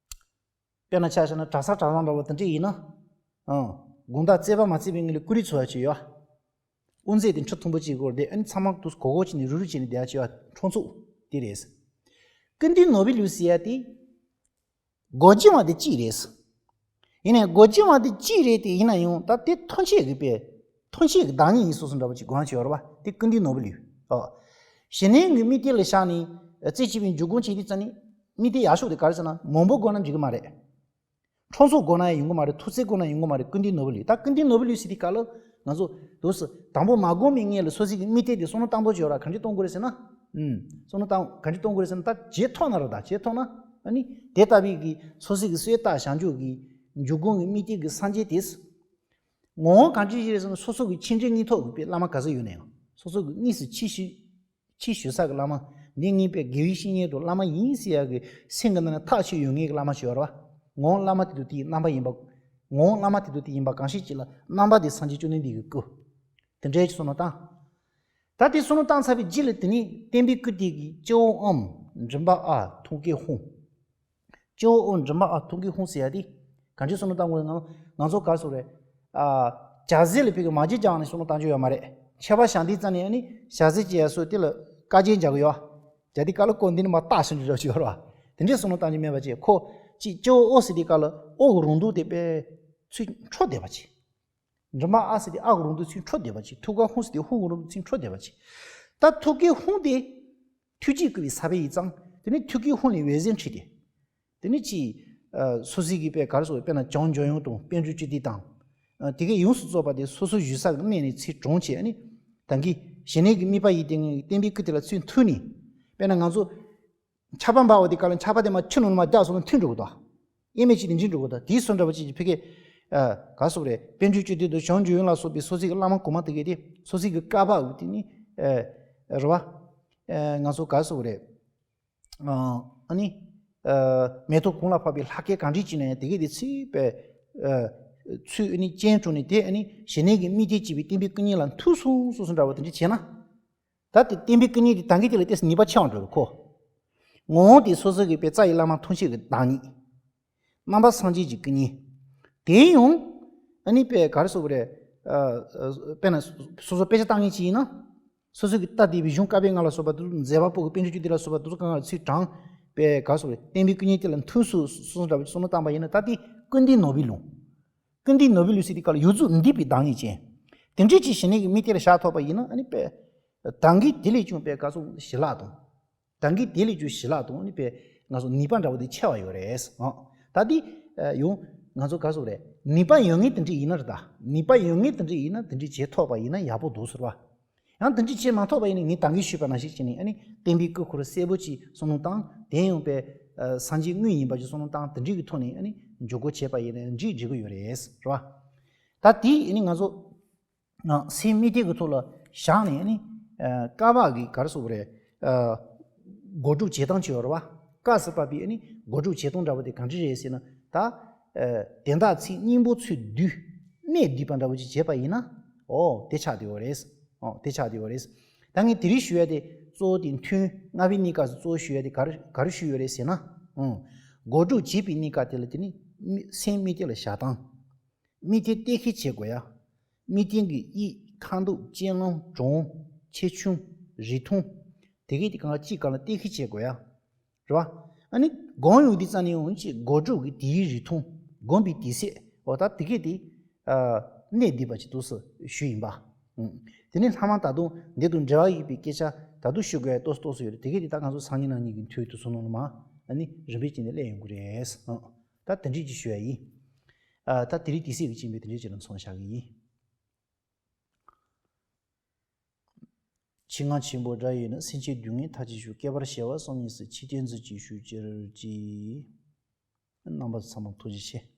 དཔེར་ན་ཆ་བཞག་ན་གྲྭ་ས་གྲྭ་ཚང་འདྲ་པོ་དེ་འདྲ་ཡིན་ན། ཨང་། དགོང་དག་བརྩེགས་པ་མ་བརྩེགས་པའི་ངང་ལ་ཀུ་རེ་འཚོལ་ཡ་ཅིག་ཡོད། དབུ་མཛད་དེ་ཁྲི་མཐོན་པོ་ཅིག་སྐོར་དེ་ཨ་ནི་ཚང་མ་དུ་གོ་གོ་བྱས་ནས་རུབ་རུབ་བྱས་ནས་བསྡད་ཡ་ཅིག་ཡོད། འཕྲོག་ཚོགས་དེ་རེད། སྐུར་འདེབས་ནོར་བུ་ལུས་ཟེར་ཡ་དེ། སྒོམ་བྱེད་པ་དེ་གཅིག་རེད། ཡིན་ནའི་སྒོམ་བྱེད་པ་དེ་གཅིག་རེད་དེ་ཡིན་ན་ཡང་ད་དེ་ཐམས་ཅད་ཀྱི་དཔེ། ཐམས་ཅད་ཀྱི་བདག་ཉིད་ཡིན་སོ་སོ་འདྲ་པོ་ཅིག་སྒོམ་བྱེད་ཡོད་རེད་པ། དེ་སྐུར་འདེབས་ནོར་བུ་ལུས། ཨོ། ཞི་གནས་ཀྱི་དམིགས་གཏད་ལ་བཞག་ནས་རྩེ་གཅིག་པའི་འཇུག་སྒོམ་བྱེད་དུས་ཙམ་ནས་དམིགས་གཏད་ཡག་ཤོས་དེ་ག་རེ་ཟེར་ན་མང་པོ་སྒོམ་ན་འགྲིག་གི་མ་རེད། འཕྲོག་ཚོགས་སྒོམ་ན་ཡང་ཡོང་གི་མ་རེད། ཐུགས་བརྩེ་སྒོམ་ན་ཡོང་གི་མ་རེད། སྐུར་འདེབས་ནོར་བུ་ལུས། ད་སྐུར་འདེབས་ནོར་བུ་ལུས་ཟེར་དུས་སྐབས་ལ་ང་ཚོ་དུས་སུ་དང་པོ་མ་སྒོམ་པའི་སྔོན་ལ་སོ་སོའི་གི་དམིགས་གཏད་དེ་བསམ་བློ་བཏང་དགོས་ཀྱི་ཡོད་རེད། ག་འདྲ་གཏོང་དགོས་རེད་ཟེར་ན། ཨུམ། བསམ་བློ་བཏང་། ག་འདྲ་གཏོང་དགོས་རེད་ཟེར་ན། ད་བརྗེད་ཐུབ་ན་རེད། ད་བརྗེད་ཐུབ་ན་ཨ་ནི་དེ་ལྟ་བུའི་གི་སོ་སོའི་གི་གསོལ་བ་བཏབ་བཞག་རྒྱུ་གི་འཇུག་སྒོམ་གྱི་དམིགས་གཏད་ཀྱི་སངས་རྒྱས་དེ། ངོ་བོ་གང་ཅི་ཞིག་རེད་ཟེར་ན་སོ་སོ་གི་ཆེས་འབྲིང་གཉིས་ཐོག་གི་དཔེ་བླ་མ་ག་ཚོད་ཡོད་ན་ཡང་སོ་སོ་གི་དངོས་སུ་ཆེས་ཞུ། ཆེས་ཞུ་ས་གི་བླ་མ། འདི་ངའི་དཔེ་དགེ་བའི་བཤེས་གཉེན་དང་བླ་མ་ཡིན་ཟེར་ཡ་གི་སེམས་ཀྱི་ནང་ན་ཐག་ཆོད་ཡོད་མཁན་གྱི་བླ་མ་ཞིག་ཡོད་རེད་པ། ངོ་བོ་བླ་མ་དེ་དང་དེའི་རྣམ་པ་ཡིན་པ། ངོ་བོ་བླ་མ་དེ་དང་དེ་ཡིན་པ་གང་ཞིག་ཅིག་ལ་རྣམ་པ་དེ་སངས་རྒྱས་བཅོམ་ལྡན་འདས་ཀྱི་སྐུ། དེ་འདྲའི་བསམ་བློ་བཏང་། ད་དེ་བསམ་བློ་བཏང་ཚར་བའི་རྗེས་ལ་དེ་ནས་བསྟན་པའི་སྐུ་དེ་གི་སྤྱི་བོ་ཨོཾ། མགྲིན་པ་ཨཱཿ། ཐུགས་ཀའི་ཧཱུྃ། སྤྱི་བོ་ཨོཾ། མགྲིན་པ་ཨཱཿ། ཐུགས་ཀའི་ཧཱུྃ་ཟེར་ཡ་དེ། གང་ཅི་བསམ་བློ་བཏང་དགོས་ན་ང་ཚོ་ག་རེ་ཟེར་དགོས་རེད། ཨ། ཇ་ཟས་ལ་ཕ་གི་མ་བརྗེད་ཀྱང་ནས་བསམ་བློ་བཏང་རྒྱུ་ཡོད་མ་རེད། མཆོད་པ་བཤམས་དུས་ཙམ་ནས་ཨ་ནི་ཇ་ཟས་བྱེད་ཡ་སོགས་དེ་ལ་དཀའ་སྤྱད་རྒྱག་གི་ཡོད། ཇ་དེ་ག་ལ་ཀོ་འདི་ནས་མར་བཏགས་བྱེད་འགྲོ་རྒྱུ་ཡོད་རེད་པ། དེ་འདྲའི་བསམ་བློ་བཏང་རྒྱུ་མེད་པ་བྱས། ཁོ་ཅིག་སྤྱི་བོ་ཨོ་ཟེར་དུས་སྐབས་ལ་ཨོ་གི་རང་མདངས་དེ་དཔེ་ཚུར་འཕྲོ་བསྡད་པ་བྱས། མགྲིན་པ་ཨཱཿ་ཟེར་དུས་ཨཱཿ་གི་རང་མདངས་ཚུར་འཕྲོ་བསྡད་པ་བྱས། ཐུགས་ཀའི་ཧཱུྃ་ཟེར་དུས་ཧཱུྃ་གི་རང་མདངས་ཚུར་འཕྲོ་བསྡད་པ་བྱས། ད་ཐུགས་ཀའི་ཧཱུྃ་དེ་ཐུགས་རྗེས་བསྐུལ་བའི་ས་བོན་ཡིན་ཙང་དེ་ནི་ཐུགས་ཀའི་ཧཱུྃ་ལས་འོད་ཟེར་འཕྲོས་ཏེ། དེ་ནི་ཅིག་ཨ། སོ་སོའི་གི་དཔེར་ན་གར་སོགས་དཔེར་ན་བྱང་ཆུབ་འབྱོངས་དང་དཔལ་འབྱོར་བཅུ་དུས་དང་། ཨ། དེ་གས་ཡོངས་སུ་རྫོགས་པ་དེ་སོ་སོ་བཞུགས་ས་གི་གནས་ནས་ཚུར་དྲངས་བྱས་ནས། ད་གིན་ཞི་གནས་ཀྱི་དམིགས་པ་ཡིས་ཏེ་བསྟན་པའི་སྐུ་དེ་ལ་ཚུར་ཐུག་ནས། དཔེར་ན་ང་ཚོ་ཆར་པ་འབབ་པ་དེ་ག་ལ་ཆར་པ་དེ་མར་ཆུ་ནང་ལ་མར་བརྒྱབ་སོང་ན་འཐུང་འགྲོ་གི་འདུག་ཨེ་མེད་ཅིག་དེ་འཇིག་འགྲོ་གི་འདུག་དེའི་བཟོ་འདྲ་པོ་ཅིག་གི་ཕ་གི། ཨ། གར་སོགས་རེད། དཔལ་འབྱོར་བཅུ་དུས་དང་བྱང་ཆུབ་འབྱོངས་ལ་སོགས་པའི་སོ་སོའི་གི་བླ་མ་གོང་མ་དེ་གས་དེ་སོ་སོའི་གི་བཀའ་བབས་དེ་ནི། ཨ། རེད་པ། ཨ། ང་ཚོ་གར་སོགས་རེད། ཨ། ཨ་ནི། ཨ། མེ་ཏོག་གང་ལ་ཕབ་པའི་ལྷ་སྐལ་གང་འདྲ་ཅིག་ན་ཡང་དེ་གས་དེ་ཚུར་པའི། ཨ། ཚུར་ཨ་ནི་སྤྱན་དྲངས་ནས་དེ་ཨ་ནི་ཞི་གནས་ཀྱི་དམིགས་གཏད་བྱས་པའི་བསྟན་པའི་སྐུ་བརྙན་ལ་ཐུག་སོང་སོང་སོང་འདྲ་པོ་དེ་འདྲ་བྱས་ན། ད་དེ་བསྟན་པའི་སྐུ་བརྙན་དེ་ད་གིན་དེ་ལ་ཏོག་ཙམ་ནུས་པ་ཆེ་བ་འགྲོ་རེད་ཁོ། ངོ་བོ་དེ་སོ་སོ་གི་དཔེ་རྩ་བའི་བླ་མ་ཐམས་ཅད་ཀྱི་བདག་ཉིད། རྣམ་པ་སངས་རྒྱས་ཀྱི་སྐུ་བརྙན། དེ་ཡང་ཨ་ནི་དཔེ་ག་རེ་ཟེར་དགོས་རེད། ཨ། ཨ། དཔེར་ན་སོ་སོ་དཔེ་ཆ་ལྟ་མཁན་ཅིག་ཡིན་ན། སོ་སོ་གི་ལྟ་བསྡད་པའི་གཞུང་བཀའ་པོད་ལྔ་ལ་སོགས་པ་དེ་ཚོ། མཛད་པ་པོ་གི་དཔལ་འབྱོར་བཅུ་དུས་ལ་སོགས་པ་དེ་ཚོ་གང་ག་ཚུར་དྲངས། དཔེ་ག་རེ་ཟེར་དགོས་རེད། བསྟན་པའི་སྐུ་བརྙན་དེ་ལ་ཐུག་སོང་སོང་འདྲ་པོ་བསམ་བློ་བཏང་པ་ཡིན་ན་ད་དེ་སྐུར་འདེབས་ནོར་བུའི་ལུང་། སྐུར་འདེབས་ནོར་བུའི་ལུང་ཟེར་དུས་སྐབས་ལ་ཡོངས་རྫོགས་འདུས་པའི་བདག་ཉིད་ཅན། དེ་འདྲ་ཅིག་ཞི་གནས་ཀྱི་དམིགས་གཏད་ལ་བཞག་ཐུབ་པ་ཡིན་ན་ཨ་ནི་དཔེ། ད་གིན་དེ་ལས་ཀྱང་དཔེ་ག་ཚོད་ཞི་ལྷག་དང་། ད་གིན་དེ་ལས་ཀྱང་ཞི་ལྷག་དང་ཨ་ནི་དཔེ་ང་ཚོ་ནུས་པ་འདྲ་པོ་དེ་ཆེ་བ་ཡོད་རེད། ཨ། ད་དེ་ཡང་ ང་ཚོ་ག་རེ་ཟེར་དགོས་རེད། ནུས་པ་ཡོད་མཁན་དེ་འདྲ་ཡིན་ན་རེད་ད། ནུས་པ་ཡོད་མཁན་དེ་འདྲ་ཡིན་ན་དེ་འདྲ་བྱེད་ཐུབ་པ་ཡིན་ན་ཡག་པོ་འདུག་ཟེར་བ། ཡང་དེ་འདྲ་བྱེད་མ་ཐུབ་པ་ཡིན་ན་ངས་ད་གིན་ཞུས་པ་ནང་བཞིན་བྱས་ནས་ཨ་ནི་བསྟན་པའི་དཀྱིལ་འཁོར་གསལ་པོ་ཅིག་བསམ་བློ་བཏང་། དེ་ཡང་པའི་ཨ་སངས་རྒྱས་དངོས་ཡིན་པ་ཅིག་བསམ་བློ་བཏང་། དེ་འདྲའི་གི་ཐོག་ནས་ཨ་ནི་འཇུག་སྒོ་བྱས་པ་ཡིན་ན་འགྲིག་འགྲིག་གི་ཡོད་རེད་ཟེར་བ། ད་དེ་ཨ་ནི་ང་ཚོ་ཨ་སེམས་དམིགས་གཏད་ཀྱི་ཐོག་ལ་བཞག་ནས་ཨ་ནི་ཨ་བཀའ་བབས་ཀྱི་ག་རེ་ཟེར་དགོས་རེད། ཨ་སྒོ་སྒྲུབ་བྱེད་སྟངས་ཅིག་ཡོད་རེད་བ། བཀའ་ཟེར་བ་པའི་ཨ་ནི་སྒོ་སྒྲུབ་བྱེད་སྟངས་འདྲ་བོ་དེ་གང་འདྲ་རེད་ཟེར་ན། ད་ཨ་དན་རྟགས་ཚིག་སྙིང་པོ་ཚུར་བསྡུས། གནད་བསྡུས་པ་འདྲ་བོ་ཅིག་བྱས་པ་ཡིན་ན། ཨོ་དེ་ཆགས་བསྡད་ཡོད་རེད། ཨོ་དེ་ཆགས་བསྡད་ཡོད་རེད། ད་ངས་དེ་རིང་ཞུ་ཡ་དེ་གཙོ་བོ་དེ་མཐུན། ལྔ་པའི་གནས་སྐབས་སུ་གཙོ་བོ་ཞུ་ཡ་དེ་ག་རེ་ག་རེ་ཞུས་ཡོད་རེད་ཟེར་ན། ཨང་། སྒོ་སྒྲུབ་བྱེད་པའི་གནས་སྐབས་དེ་ལ་དེ་ནི་སེམས་དམིགས་གཏད་ལ་བཞག་སྟངས། དམིགས་རྟེན་གཏད་ཁེལ་བྱེད་དགོས་ཡ། དམིགས་རྟེན་གྱི་དབྱིབས། ཁ་དོག། སྤྱན་ལམ། གྲངས། ཆེ་ཆུང་། རིང་ཐུང་། དེ་གའི་དེ་གང་གཅིག་གང་ལ་གཏད་ཁེལ་བྱེད་དགོས་ཡ། རེད་བ། ཨ་ནི་སྒོམ་ཡོང་དུས་ཙམ་ནས་ཡང་ཅིག་སྒོ་སྒྲུབ་ཀྱི་དེའི་རིང་ཐུང་། སྒོམ་པའི་དུས་ཚོད། འོ་ད་དེ་གའི་དེ་ཨ་གནད་བསྡུས་པ་ཅིག་འདུག་ཟེར་ཞུས་ཡིན་པ། ཨང་། དེ་ནས་ལྷག་མ་ད་དུང་འདི་དང་འབྲེལ་བ་ཡོད་པའི་སྐད་ཆ་ད་དུང་ཞུ་དགོས་ཡ་ཏོག་ཙམ་ཏོག་ཙམ་ཡོད་རེད། དེ་གའི་དེ་ད་ང་ཚོ་སང་ཉིན་གནངས་ཉིན་གྱི་མཐུད་དུ་བསམ་བློ་ལ་མ་ཨ་ནི་རིམ་པས་བྱས་ནས་སླེབས་ཡོང་གི་རེད། ཨང་། ད་དེ་འདྲས་ཅིག་ཞུ་ཡ་ཡིན། ཨ་ད་དེ་རིང་དུས་ཚོད་ཀྱི་རྐྱེན་པས་དེ་འདྲས་ཅིག་ལ་མཚམས་བཞག་གི་ཡིན། ཕྱི་ནང་ཆེན་པོ་དགྲ་ཡིས་ནི། སེམས་ཅན་སྡུག་བསྔལ་མཐའ་ཅི་འཇོམས། བསྐལ་པར་བྱེ་བ་བསམ་ཡས་སུ། ཕྱི་རྟེན་རྫུ་འཕྲུལ་ཞུ་ཅི་རུ་ཅི། རྣམ་པ་ཚང་མ་ཐུགས་རྗེ་ཆེ།